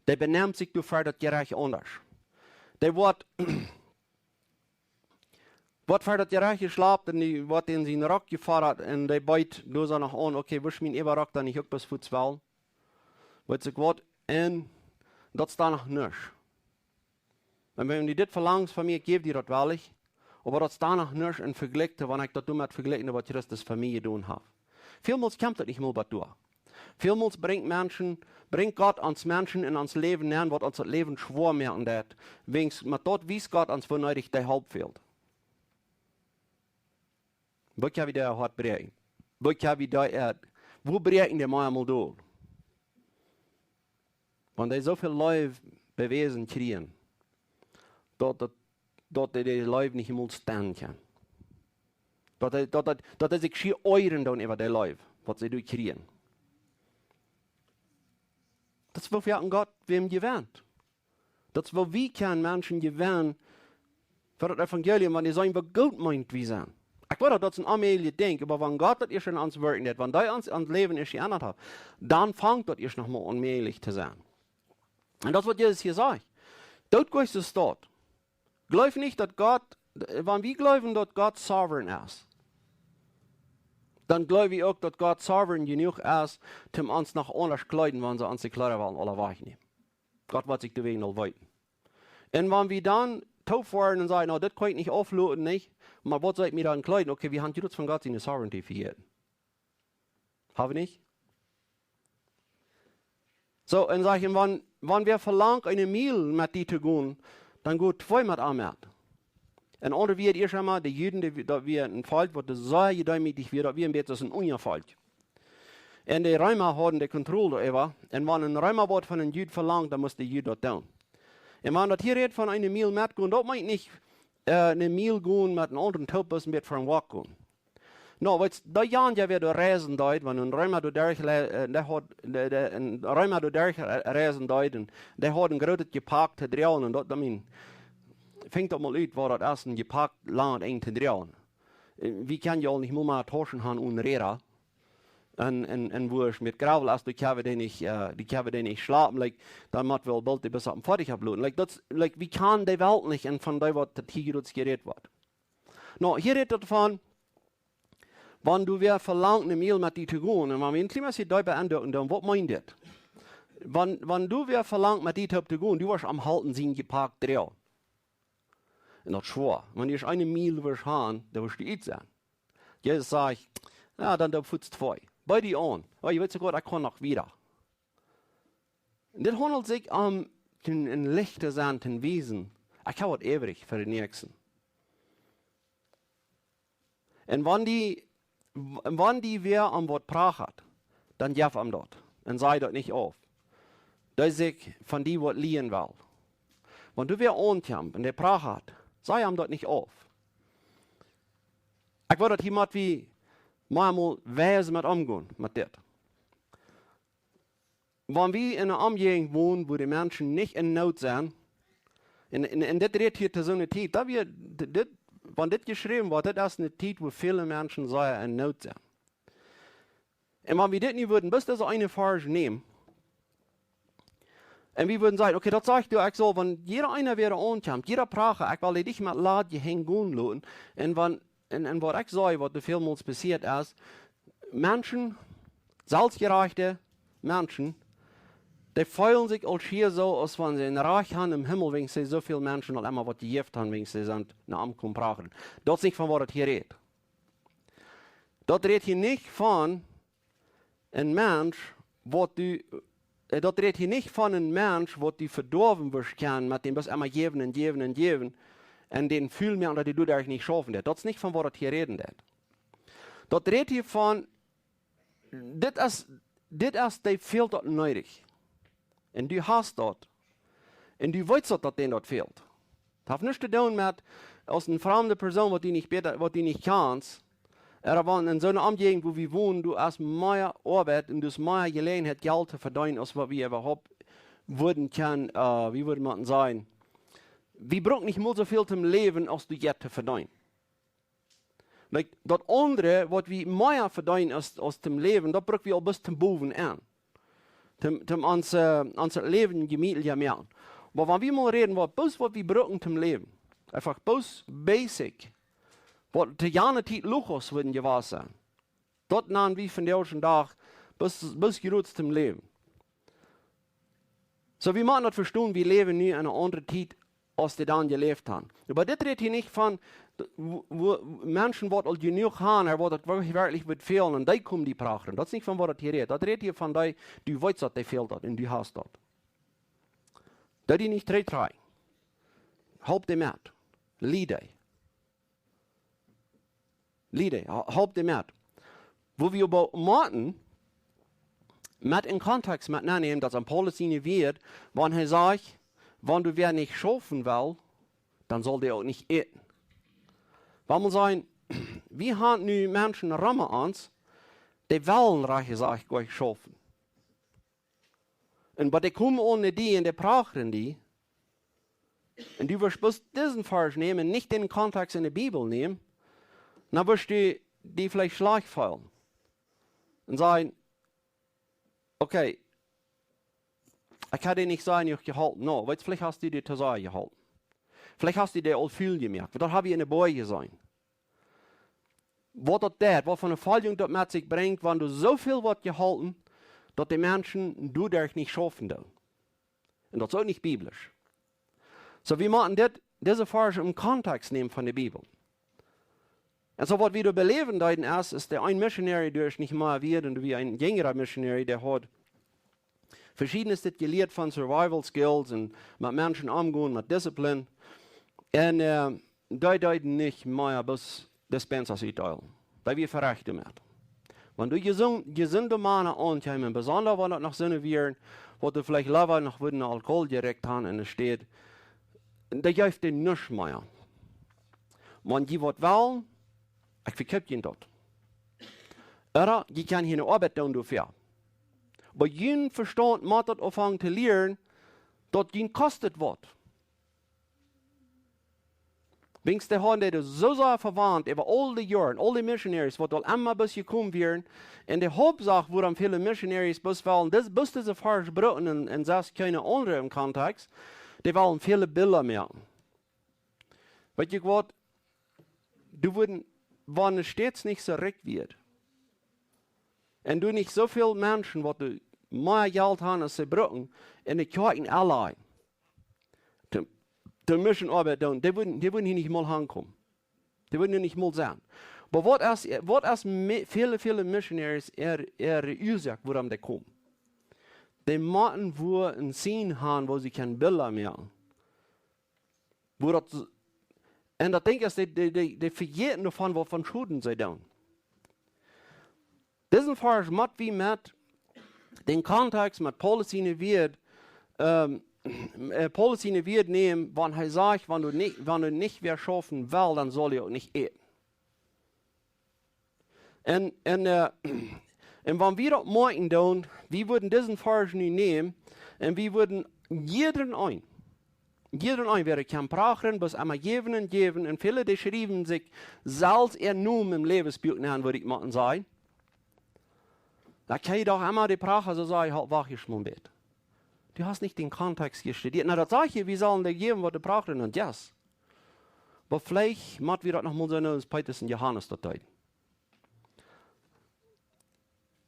dee benemt sikj doa ver daut Jerecht aundasch. Dee woat, woat ver daut Jerecht jeschlapt un dee woat en sienen Rock jefodat un dee beit doa soo noch aun: "Okay, wurscht mien Äwarock dan nich uk bat fuats wellen?" Weet ekj waut, un daut es dan noch nuscht. Un wan du dit velangst von mie, ekj jäw die daut wellich, oba daut es dan noch nuscht em Vejlikj to, wan ekj daut doamet vejlikj, waut Christus fa mie jedonen haft. Välmols kjemt daut nich mol bat doa. Välmols brinjt Menschen, brinjt Gott ons Menschen en ons Läwen nenn, waut ons daut Läwen schwoa moaken deit. Wäajens, met daut wiest Gott ons, woo needich dee Help fält. Woo kjenn wie dee Hoat bräakjen? Woo kjenn wie dee, äh, woo bräakjen dee mau emol dol? Wan dee soo väl Leew bewäsen kjrieen, daut, daut, daut dee de Leew nich mol stonen kjennen. Daut dee, daut, daut, daut dee sikj schier oajren doonen äwa de Leew, waut see doa kjrieen. Daut es, woo wie aun Gott wäm jewennt. Daut es, woo wie kjennen Menschen jewennen fa daut Evangelium, wan dee seenen, woo goot meent wie sent. Ekj weet, daut es een onmäajlich Dinkj, oba wan Gott daut ieescht en ons wirkjen deit, wan dee ons, ons Läwen ieescht jeendat haft, dan fangt daut ieescht noch mol aun mäajlich to sennen. Un daut es, waut Jesus hia sajcht. Doot goa soo staut. Jleew nich, daut Gott, wan wie jleewen, daut Gott sovereign es, dan jleew wie uk, daut Gott sovereign jenuach es, om ons noch aundasch kjleeden, wan see ons de Kjleeda wellen aula wajchnämen. Gott woat sikj doawäajen aul weeten. Un wan wie dan toop woaren un sajen: "No, dit kaun ekj nich aufloten, nich? Mau waut saul ekj mie dan kjleeden?" Okay, wie haben jrod von Gott siene Sovereignty vejäten. Haben wie nich? Soo, un sajcht hee: "Wan, wan wäa velangt, eene Miel met die to gonen, dan go twee met am met." En aundre Wieed, ieescht emol, de Juden, dee, daut wia een Volkj, waut sea jedeemootijcht wia, daut wia een bät aus een Unjavolkj. Un de Reema hauden de Kontroll doaräwa. Un wan een Reema waut von een Jud velangt, dan must de Jud daut doonen. Un wan daut hia rät von eene Miel metgonen, daut meent nich, äh, eene Miel gonen met een aundren toop, bloos een bät fa een Walk gonen. No, weetst, dee Jan, dee wia doa reisen deed, wan een Reema doa derch le-, äh, dee haud, dee, dee, een Reema doa derch re-, reisen deed, un dee haud een grootet Jepak to droagen, un daut, I mean, finjt daut mol ut, woo daut es, een Jepak lang un enj to droagen. Äh, wie kjennen je aul nich mol Tauschen haben one Räda. Un, un, un woo et met Gravel es, doa kjenn wie dee nich, äh, doa kjenn wie dee nich schlapen, like, dan mott wie boolt dee bat opp een Foatich oploden. Like, daut, like, wie kjennen de Welt nich un von dee, waut daut hia jrod jerät woat. No, hia rät daut von, wan du wäa velangt, eene Miel met die to gonen, un wan wie een kjlien bät deepa enduaken, dan, waut meent dit? Wan, wan du wäa velangt, met die toop to gonen, du woascht am halpen sien Jepak droagen. Un daut es schwoa. Wan du ieescht eene Miel woascht haben, dan woascht du ut sennen. Jesus sajcht: "Jo, dan doo fuats twee. Bie die aun. Oh, jie weeten soo goot, ekj kaun noch wieda." Un dit haundelt sikj om een, een Licht to sennen, to wiesen: Ekj hab waut übrig fa dän Näakjsten. Un wan die, w-, wan die wäa om waut prachat, dan jeff am daut. Un saj daut nich auf. Dee sikj von die waut lieen well. Wan du wäa aunkjemst un dee prachat, saj am daut nich auf. Ekj wull daut hia met wie mau emol wiesen met omgonen, met dit. Wan wie en eene Omjäajent wonen, wua de Menschen nich en Noot sent, un, un, un dit rät hia to soone Tiet, daut wie, dit, dit, wan dit jeschräwen woat, dit es eene Tiet, wua väle Menschen sea en Noot sent. Un wan wie dit nu wudden, bloos dise eene Varsch nämen, un wie wudden sajen: "Okay, daut sajcht doa, ekj saul, wan jieda eena wäa aunkjemt, jieda pracht, ekj well die nich met ladje Henj gonen loten." Un wan, un, un waut ekj saj, waut doa välmols passieet es, Menschen, selfstjerajchte Menschen, dee feelen sikj aul hia soo, aus wan see een Rajcht haben em Himmel, wäajens see soo väl Menschen aul emma waut jejäft haben, wäajens see sent no am komen prachen. Daut es nich von waut et hia rät. Daut rät hia nich von een Mensch, waut du, äh, daut rät hia nich von een Mensch, waut du vedoawen woascht kjennen, met däm bloos emma jäwen un jäwen un jäwen. un dän ful moaken, daut dee doaderch nich schaufen deit. Daut es nich von waut daut hia räden deit. Daut rät hia von, dit es, dit es, dee fält daut needich. Un du hast daut. Un du weetst daut, daut dän daut fält. Daut haft nuscht to doonen met, aus eene framde Persoon, waut du nich bäta, waut du nich kjanst, ooda wan en soone Omjäajent, wua wie wonen, du hast mea Oabeit un du hast mea Jeläajenheit, Jelt to vedeenen, aus waut wie äwahaupt wudden kjennen, äh, woo wudd maun sajen. Wie brucken nich mol soo väl toom Läwen, aus du Jelt to vedeenen. Like, daut aundre, waut wie mea vedeenen aus, aus toom Läwen, daut bruck wie aul bloos toom bowen aun. Toom, toom ons, äh, ons Läwen jemietlicha moaken. Oba wan wie mol räden, waut bloos waut wie brucken toom Läwen. Eefach bloos basic. Waut to jane Tiet Lujos wudden jewast sennen. Daut nanen wie vondoag dän Dach bloos, bloos jrots toom Läwen. Soo, wie motten daut vestonen, wie läwen nu en eene aundre Tiet, aus dee dan jeläft haben. Oba dit rät hia nich von, wua, wua Menschen waut aul jenuach haben, ooda waut daut werkjlich, werkjlich woat fälen, un dee komen dee prachren. Daut es nich von waut daut hia rät. Daut rät hia von dee, du weetst daut, dee fält daut, un du hast daut. Daut dee nich trigj trakjen. Halp dee met. Lead dee. Lead dee, ha-, halp dee met. Wua wie oba motten met en Kontext met nennämen, daut es Paulus siene Wieed, wan hee sajcht, wan wäa nich schaufen well, dan saul dee uk nich äten. Waut mott sennen, wie haben nu Menschen rom ons, dee wellen rajcht jesajcht goanich schaufen. Un waut dee komen aun no die un dee prachren die, un du wurscht bloos disen Varsch nämen, nich dän Kontext en de Bibel nämen, dan wurscht du die veleicht schlajcht feelen. Un sajen, okay, ekj hab dee nich soo jenuach jeholpen. No, weetst, veleicht hast du dee to sea jeholpen. Veleicht hast du dee aul väl jemoakt. Daut hab wie en de Bibel jeseenen. Waut daut deit, waut fa eene Foljunk daut met sikj brinjt, wan du soo väl woascht jeholpen, daut de Menschen doaderch nich schaufen doonen. Un daut es uk nich biblisch. Soo, wie motten dit, dise Varsch em Kontext nämen von de Bibel. Un soo waut wie doa beläwen deeden es, es de een Missionary, dee es nich mea wia, un doa wia een jinjra Missionary, dee haud veschiednet jelieet von Survival Skills un met Menschen omgonen, met Discipline. Un, äh, dee deeden nich mea bloos Dispensas utdeelen. Dee wia verecht doamet. Wan du jesun-, jesunde Mana aunkjeemen, besonda wan daut noch soone wieren, waut doa veleicht leewa noch wudden Alkohol jerekjt haben en de Städ, dee jeef dee nuscht mea. Wan jie waut wellen, ekj vekjeep junt daut. Ooda jie kjennen hia eene Oabeit doonen doafäa. Oba jun Vestaunt mott daut aunfangen to lieren, daut junt kostet waut. Wiels dee hauden dee soo sea vewant äwa aul de Joaren, aul de Missionaries, waut aul emma bloos jekomen wieren. Un de Hauptsach, wuarom väle Missionaries bloos wellen, dis-, bloos dise Varsch brucken un, un sest kjeene aundre em Kontext, dee wellen väle Bilda moaken. Weetst du waut? Du wudden, wan et stets nich soo rikj wia, un du nich soo väl Menschen, waut du mea Jelt haben aus see brucken, en de Kjoakjen auleen, de, de Missionoabeit doonen, dee wudden, dee wudden hia nich mol aunkomen. Dee wudden hia nich mol sennen. Oba waut es, waut es me-, väle, väle Missionaries äare, äare Uasoak, wuarom dee komen? Dee motten wua een Sien haben, wua see kjennen Bilda moaken. Wua daut, un daut Dinkj es, dee, dee, dee, dee vejäten doavon, waut fa Schoden see doonen. Disen Varsch mott wie met dän Kontext met Paulus siene Wieed, ähm, äh, Paulus siene Wieed nämen, wan hee sajcht, wan du nich, wan doa nich wäa schaufen well, dan saul hee uk nich äten. Un, un, äh, un wan wie daut moakjen doonen, wie wudden disen Varsch nu nämen, un wie wudden jiedren een, jiedren een, wäa kjemt prachren, bloos emma jäwen un jäwen, un väle, dee schriewen sikj selfst äa Nomen em Läwensbuak nenn, wudd ekj mol sajen. Dan kaun je doch emma de Pracha soo sajen, halt, wacht ieescht mol een bät. Du hast nich dän Kontext jestudieet. Na, daut sajcht hia, wie sellen dee jäwen, waut dee prachren, un yes. Oba veleicht mott wie daut noch mol soo aus Petrus un Johanes daut deeden.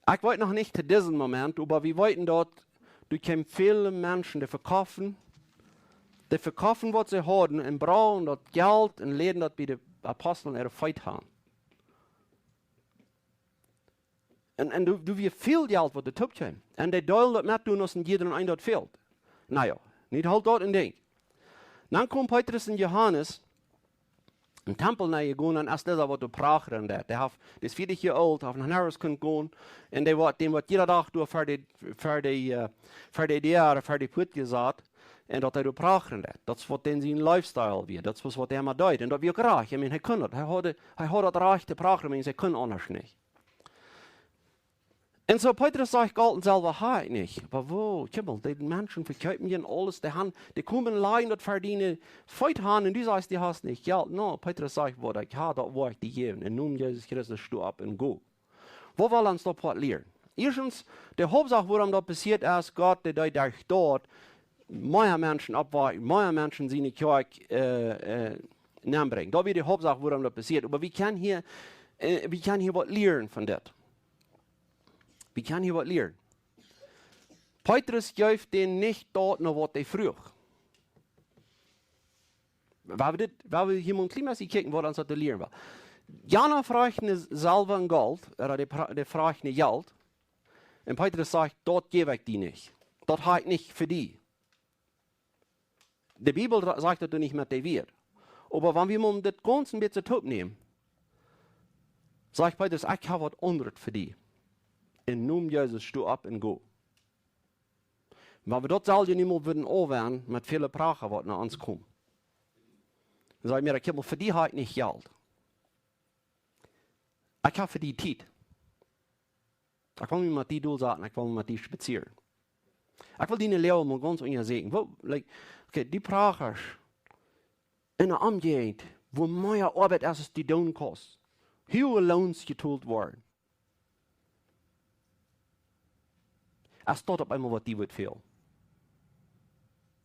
Ekj weet noch nich to disen Moment, oba wie weeten daut, doa kjeemen väle Menschen, dee vekoften, dee vekoften, waut see hauden, un brochten daut Jelt un läden daut bie de Apostel äare Feet han. Un, un doa, doa wia väl Jelt, waut doa toop kjeem. Un dee deelden daut met, doa aus een jiedren een daut fält. Na jo, nich halt daut een Dinkj. Dan komen Petrus un Johanes, em Tempel nenn jegonen, dan es dee waut doa prachren deit. Dee haft, dee es vieetich Joa oolt, haft noch nuscht kunt gonen. Un dee woat, däm woat jieda Dach doa ver de, ver de, äh, ver de Däa, ver de Puat jesat. Un daut hee doa prachren deit. Daut es waut dän sien lifestyle wia. Daut es waut hee emma deed. Un daut wia uk rajcht. I mean, hee kunn daut. Hee haud, hee haud daut Rajcht to prachren, wiels hee kunn aundasch nich. Un soo Petrus sajcht: "Golt un Selwa hab ekj nich." Oba woo, kjikj mol, dee Menschen vekjeepen je aules, dee han, dee komen, lajen daut ver diene Feet han, un du sajchst, du hast nich Jelt. No, Petrus sajcht: "Waut ekj hab, daut woa ekj die jäwen. Em Nomen Jesus Christus, sto opp un go." Woo well ons daut waut lieren? Ieeschtens, de Hauptsach, wuarom daut passieet es, Gott, dee deed derch daut mea Menschen oppwakjen, mea Menschen siene Kjoakj, äh, äh, nenbrinjen. Daut wia de Hauptsach, wuarom daut passieet. Oba wie kjennen hia, äh, wie kjennen hia waut lieren von dit. Wie kjennen hia waut lieren. Petrus jeef dän nich daut, no waut dee fruach. Wie haben dit, wie haben hia mol een kjlien bät jekjikjt, waut ons daut to lieren wia. Jana fruach no Selwa un Golt, ooda dee pra-, dee fruach no Jelt. Un Petrus sajcht: "Daut jäw ekj die nich. Daut hab ekj nich fa die." De Bibel ra-, sajcht daut doa nich met dee Wieed. Oba wan wie mol dit gaunz een bät toopnämen, sajcht Petrus: "Ekj hab waut aundret fa die. Em Nomen Jesus, sto opp un go." Wan wie daut selwje nu mol wudden aufwenjen met väle Pracha, waut no ons komen. Dan saj ekj mie: "Kjikj mol, fa die hab ekj nich Jelt. Ekj hab fa die Tiet. Ekj well mie met die dol saten, ekj well met die spazieren. Ekj well diene Läwen mol gaunz unjaseakjen." Woo, like, okay, dee Prachasch en eene Omjäajent, wua mea Oabeit es, aus du doonen kaust. Huage Loons jetolt woaren. Es daut opp eemol, waut die woat fälen?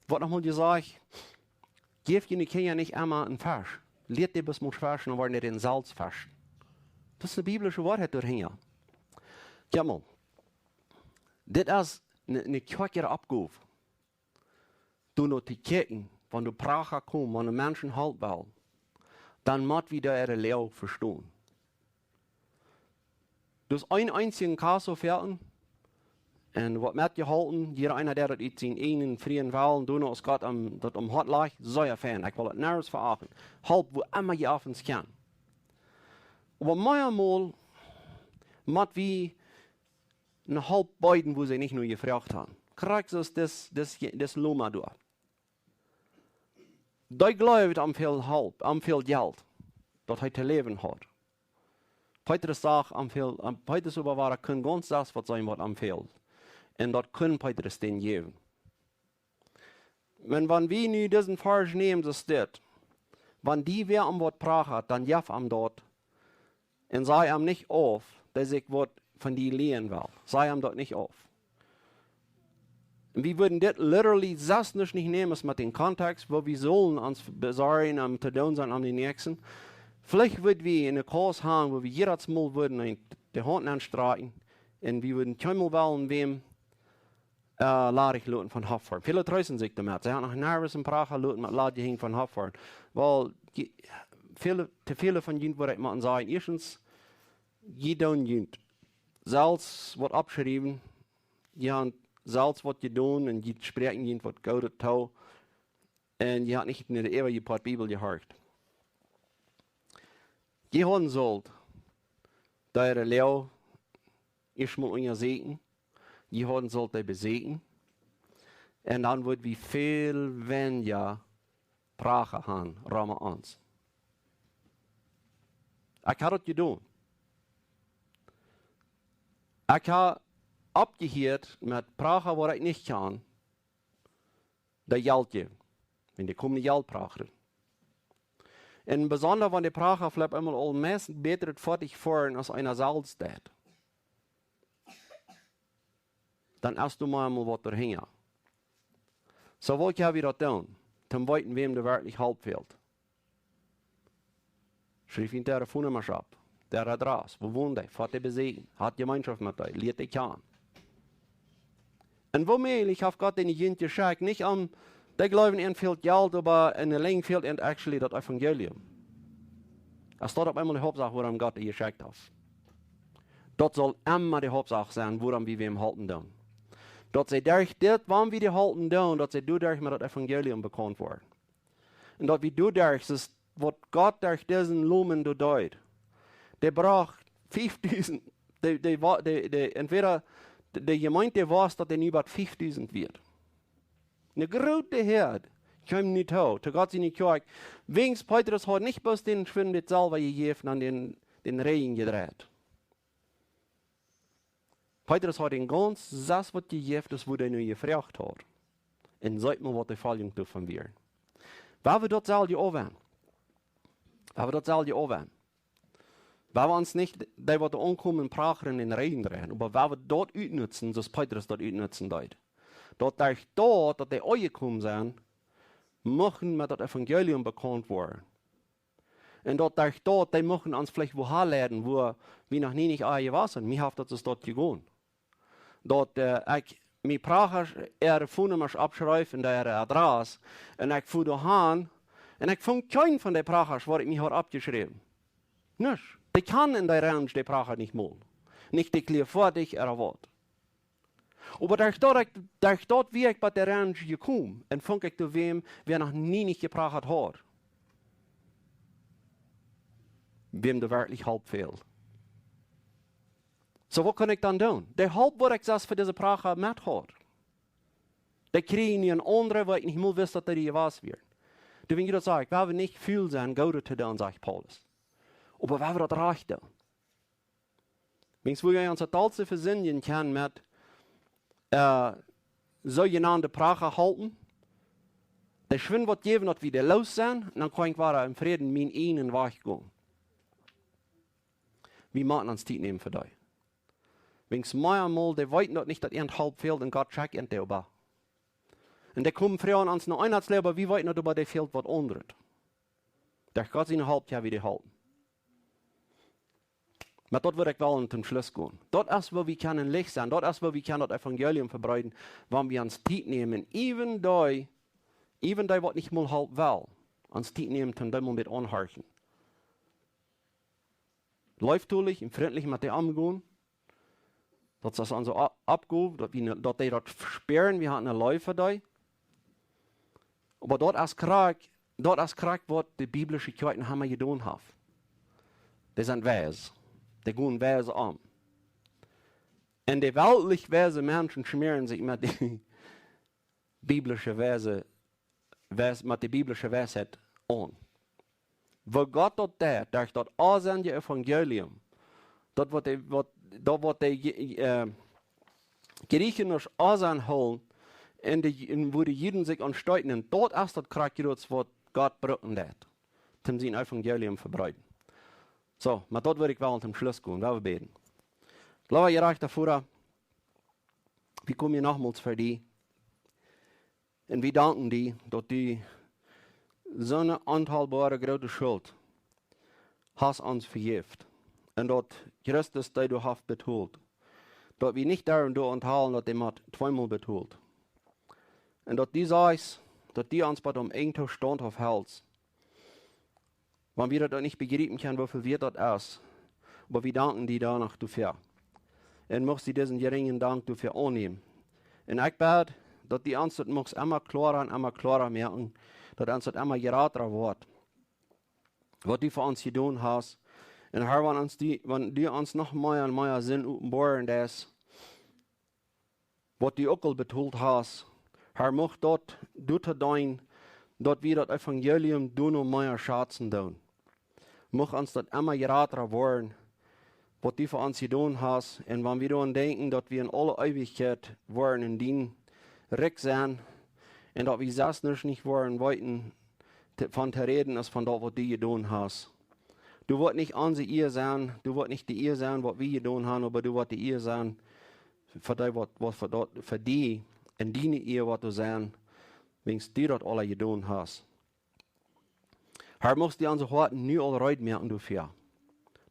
Woat noch mol jesajcht: "Jäft june Kjinja nich emma een Fesch. Lieet dee bloos mol feschen, dan woaren dee selfst feschen." Daut es eene biblische Woarheit doahinja. Kjikj mol. Dit es eene, eene kjoakjere Oppgow. Doano to kjikjen, wan doa Pracha komen, wan de Menschen Help wellen, dan mott wie dee äare Loag vestonen. Doa es een eensja Kasso fälen, un woat metjeholpen, jieda eena, dee daut ut sienen eejnen frieen Wellen doonen, aus Gott am daut aum Hoat lajcht, sea fein. Ekj well daut nuscht veachten. Help, wua emma jie opp ons kjennen. Oba meamol mott wie ne Help beeden, wua see nich no jefroacht haben. Krakjt soo aus dis, dis, dis Loma doa. Dee jleewd, am fäld Help, am fäld Jelt, daut hee to läwen haud. Petrus sach, am fäld, am, Petrus oba wia, kunn gaunz selfst waut seenen, waut am fäld. Un daut kunn Petrus dän jäwen. Wan, wan wie nu disen Varsch nämen, soo steit: "Wan die wäa om waut prachat, dan jeff am daut. Un saj am nich auf, daut ekj waut von die lieen well." Saj am daut nich auf. Un wie wudden dit literally selfst nich nämen, aus met dän Kontext, wua wie sullen ons besorjen, om to doonen sennen om dän Näakjsten. Veleicht wudd wie eene Kaus haben, wua wie jiedatsmol wudden de Haunt aunstrakjen. Un wie wudden kjeenmol wellen wäm äh, ladich loten von Hoff foaren. Väle treesten sikj doamet. See haben noch nuscht en Pracha loten, met ladje Henj von Hoff foaren. Well, jie, väle, to väle von junt woa ekj mau sajen: Ieeschtens, jie doonen junt selfst waut oppschriewen, jie haben selfst waut jedonen un jie spräakjen junt waut Goodet too. Un jie haben nich no de äwaje Poat Bibel jehorcht. Jie hauden sullt dee äare Loag ieescht mol unjaseakjen. Jie hauden sullt dee beseakjen. Un dan wudd wie väl weinja Pracha haben rom ons. Ekj hab daut jedonen. Ekj hab oppjehieet met Pracha, waut ekj nich kaun, dee Jelt jäwen. Wan dee komen, Jelt prachren. Un besonda wan de Pracha veleicht eemol aul meist bäta foadich foaren aus eena selfst deit, dan es doa mau eemol waut doahinja. Soo, waut kjenn wie daut doonen, toom weeten, wäm doa werkjlich Help fält? Schriew äa Telefonnumma opp. Äa Adress. Wua wonen dee? Foat dee beseakjen. Hat Jemeenschoft met dee. Lieet dee kjanen. Un woo mäajlich haft Gott dee junt jeschekjt, nich om, dee jleewen, an fält Jelt, oba en de Lenj fält an actually daut Evangelium. Es daut opp eemol de Hauptsach, wuarom Gott dee jeschekjt haft? Daut saul emma de Hauptsach sennen, wuarom wie wäm halpen doonen. Daut see derch dit, wan wie dee halpen doonen, daut see doaderch met daut Evangelium bekaunt woaren. Un daut wie doaderch, soo aus waut Gott derch disen Lomen doa deed. Dee brocht fiefdusent, dee, dee, wa- dee, dee, entwäda de, de Jemeent wist, daut dee nu bie fiefdusent wia. Eene groote Häad kjeem nu too, to Gott siene Kjoakj. Wiels Petrus haud nich bloos dän Schwind daut selwje jejäft un dän, dän Räajen jedreit. Petrus haud dän gaunz sest waut jejäft, aus woo dee nu jefroacht haud. Un seet mol waut de Foljen doavon wieren. Wua wie daut selwje aunwenjen. Wua wie daut selwje aunwenjen. Wua wie ons nich dee waut aunkomen un prachren un räden dreien, oba wua wie daut utnutzen, soo aus Petrus daut utnutzen deed. Daut derch daut, daut dee aunjekomen sent, muchten met daut Evangelium bekaunt woaren. Un daut derch daut, dee muchten ons veleicht wua han leiden, wua wie noch nie nich aun jewast sent. Mie haft daut es daut jegonen. Daut, äh, ekj mie Prachasch äare Phonenummasch oppschreef un äare Adress. Un ekj fua doa han. Un ekj funk kjeenen von dee Prachasch, waut ekj mie haud oppjeschräwen. Nich. Dee kaun en dee Range dee Pracha nich mol. Nich dee Klia Foatich ooda waut. Oba derch daut ekj, derch daut wia ekj bie dee Range jekomen un funk ekj doa wäm, wäa noch nie nich jeprachat haud. Wäm doa werkjlich Help fäld. Soo, waut kunn ekj dan doonen? Dee Help, waut ekj sest fa dise Pracha met haud, dee kjrieech ekj nu en aundre, wua ekj nich mol wist, daut dee jewast wieren. Doawäajen, daut saj ekj, wie haben nich ful sennen, Goodet to doonen, sajcht Paulus. Oba wie haben daut Rajchte. Wiels wie ons daut aulsoo vesindjen kjennen met, äh, soojenaunt Pracha halpen. Dee schwind waut jäwen, daut wie dee loos sent, un dan kaun ekj wada en Fräd mienen eenen Wajch gonen. Wie motten ons Tiet nämen fa dee. Wiels mea mol, dee weeten daut nich, daut an Help fält un Gott schekjt an dee äwa. Un dee komen froagen ons no Eensatz, oba wie weeten daut äwa dee fält waut aundret. Derch Gott siene Help, jo, wie dee halpen. Oba daut wudd ekj wellen toom Schluss gonen. Daut es woo wie kjennen Licht sennen. Daut es woo wie kjennen daut Evangelium vebreeden, wan wie ons Tiet nämen. Even dee, even dee waut nich mol halpen well, ons Tiet nämen, toom dee mol met aunhorchen. Leeftolich un frintlich met dee omgonen. Daut es onse O-, Oppgow, daut wie ne, daut dee daut spieren, wie haben eene Leew fa dee. Oba daut es krakjt, daut es krakjt waut de biblische Kjoakj noch emma jedonen haft. Dee sent wies. Dee gonen wies om. Un de weltlich wiese Menschen schmäaren sikj met de biblische Wiese, Wies-, met de biblische Weisheit aun. Woo Gott daut deed, derch daut aulsenne Evangelium, daut waut dee, waut, daut waut dee, äh, Jriechensch aulsenne hoolen, un de, un woo de Juden sikj aunsteeten, un daut es daut krakjt waut Gott brucken deed, toom sien Evangelium vebreeden. Soo, oba daut wudd ekj wellen toom Schluss gonen, wie bäden. Leewa jerajchta Voda, wie komen hia nochmols ver die. Un wie danken die, daut du soone ontalbare groote Schult hast ons vejäft. Un daut Christus dee doa haft betolt. Daut wie nich doaren doa aunhoolen, daut dee mott tweemol betolt. Un daut du sajchst, daut du ons bie däm Enj too staundhauft helst. Wan wie daut uk nich bejriepen kjennen, woo väl wieet daut es. Oba wie danken die doano doafäa. Un muchst du disen jerinjen Dank doafäa aunnämen. Un ekj bäd, daut du ons daut muchst emma kloara un emma kloara moaken, daut ons daut emma jrata woat, waut du fa ons jedonen hast. Un Herr, wan ons die, wan du ons noch mea un mea Sind openboaren deist, waut du uk aul betolt hast. Herr, mucht daut doatoo deenen, daut wie daut Evangelium doano mea schazen doonen. Mucht ons daut emma jrata woaren, waut du fa ons jedonen hast. Un wan wie doaraun denkjen, daut wie en aule Eewichkjeit woaren en dien Rikj sennen, un daut wie selfst nich woaren weeten, te-, von to räden aus von daut, waut du jedonen hast. Du woascht nich onse Ea sennen, du woascht nich de Ea sennen, waut wie jedonen haben, oba du woascht de Ea sennen fa dee, waut, waut fa daut, fa die un diene Ea woat to sennen, wiels du daut aula jedonen hast. Herr, muchst du onse Hoaten nu aul reed moaken doafäa,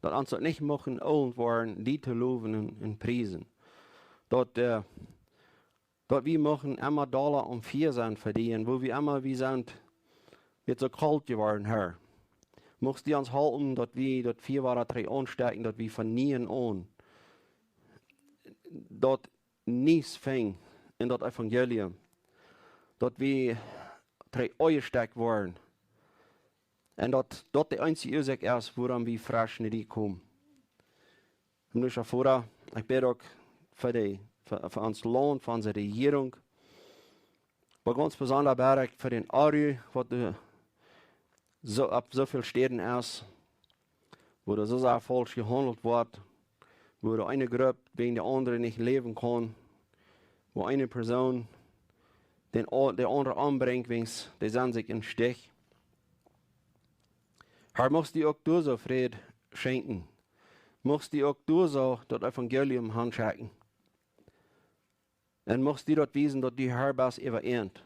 daut ons daut nich mucht oolt woaren, die to lowen un, un priesen. Daut, äh, daut wie muchten emma dolla aum Fia sennen fa die, un woo wie emma wie sent, woat soo kolt jeworden, Herr. Muchst du ons halpen, daut wie daut Fia wada trigj aunstekjen, daut wie von nieem aun daut Niees fangen en daut Evangelium, daut wie trigj aunjestekjt woaren, Un daut daut de eensje Uasoak es, wuarom wie fresch no die komen. Himmlischa Voda, ekj bäd uk fa de, fa, fa ons Launt, fa onse Rejierunk. Oba gaunz besonda bäd ekj fa dän Onru, waut doa soo, opp soo väl Städen es, wua doa soo sea faulsch jehaundelt woat, wua doa eene Grupp wäajen de aundre nich läwen kaun, wua eene Persoon dän, a- de aundre ombrinjt, wäajens dee sent sikj em Stich. Har, muchst du uk doa soo Fräd schenkjen. Muchst du uk doa soo daut Evangelium hanschekjen. Un muchst du daut wiesen, daut du Har best äwa äant.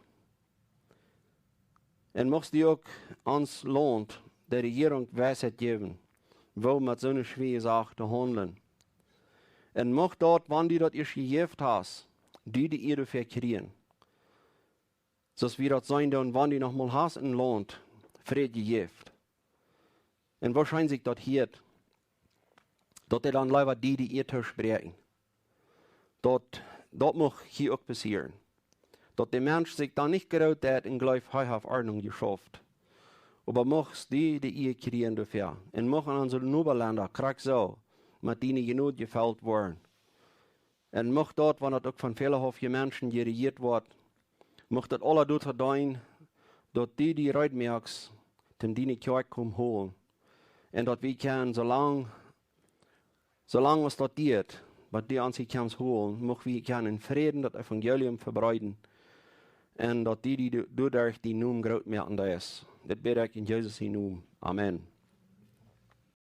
Un muchst du uk ons Launt, de Rejierunk, Weisheit jäwen, woo met soone schwoare Sach to haundlen. Un mucht daut, wan du daut ieescht jejäft hast, du de Ea doafäa kjrieen. Soo aus wie daut seenen doonen, wan du noch mol hast een Launt Fräd jejäft. Un woo scheen sikj daut hieet, daut dee dan leewa die de Ea toospräakjen. Daut, daut mucht hia uk passieren. Daut de Mensch sikj dan nich groot deit un jleeft, hee haft Ordnunk jeschauft. Oba muchst du de Ea kjrieen doafäa. Un mucht en onse Nobalenda krakjt soo met diene Jnod jefelt woaren. Un mucht daut, wan daut uk von väle haufje Menschen jerejieet woat, mucht daut aula doatoo deenen, daut du die reed moakst, om diene Kjoakj komen holen. Un daut wie kjennen, soo lang, soo lang aus daut diet, waut du ons hia kjemst holen, mucht wie kjennen en Fräd daut Evangelium vebreeden. Un daut du die do-, doaderch dienen Nomen groot moaken deist. Dit bäd ekj en Jesus sienen Nomen. Amen.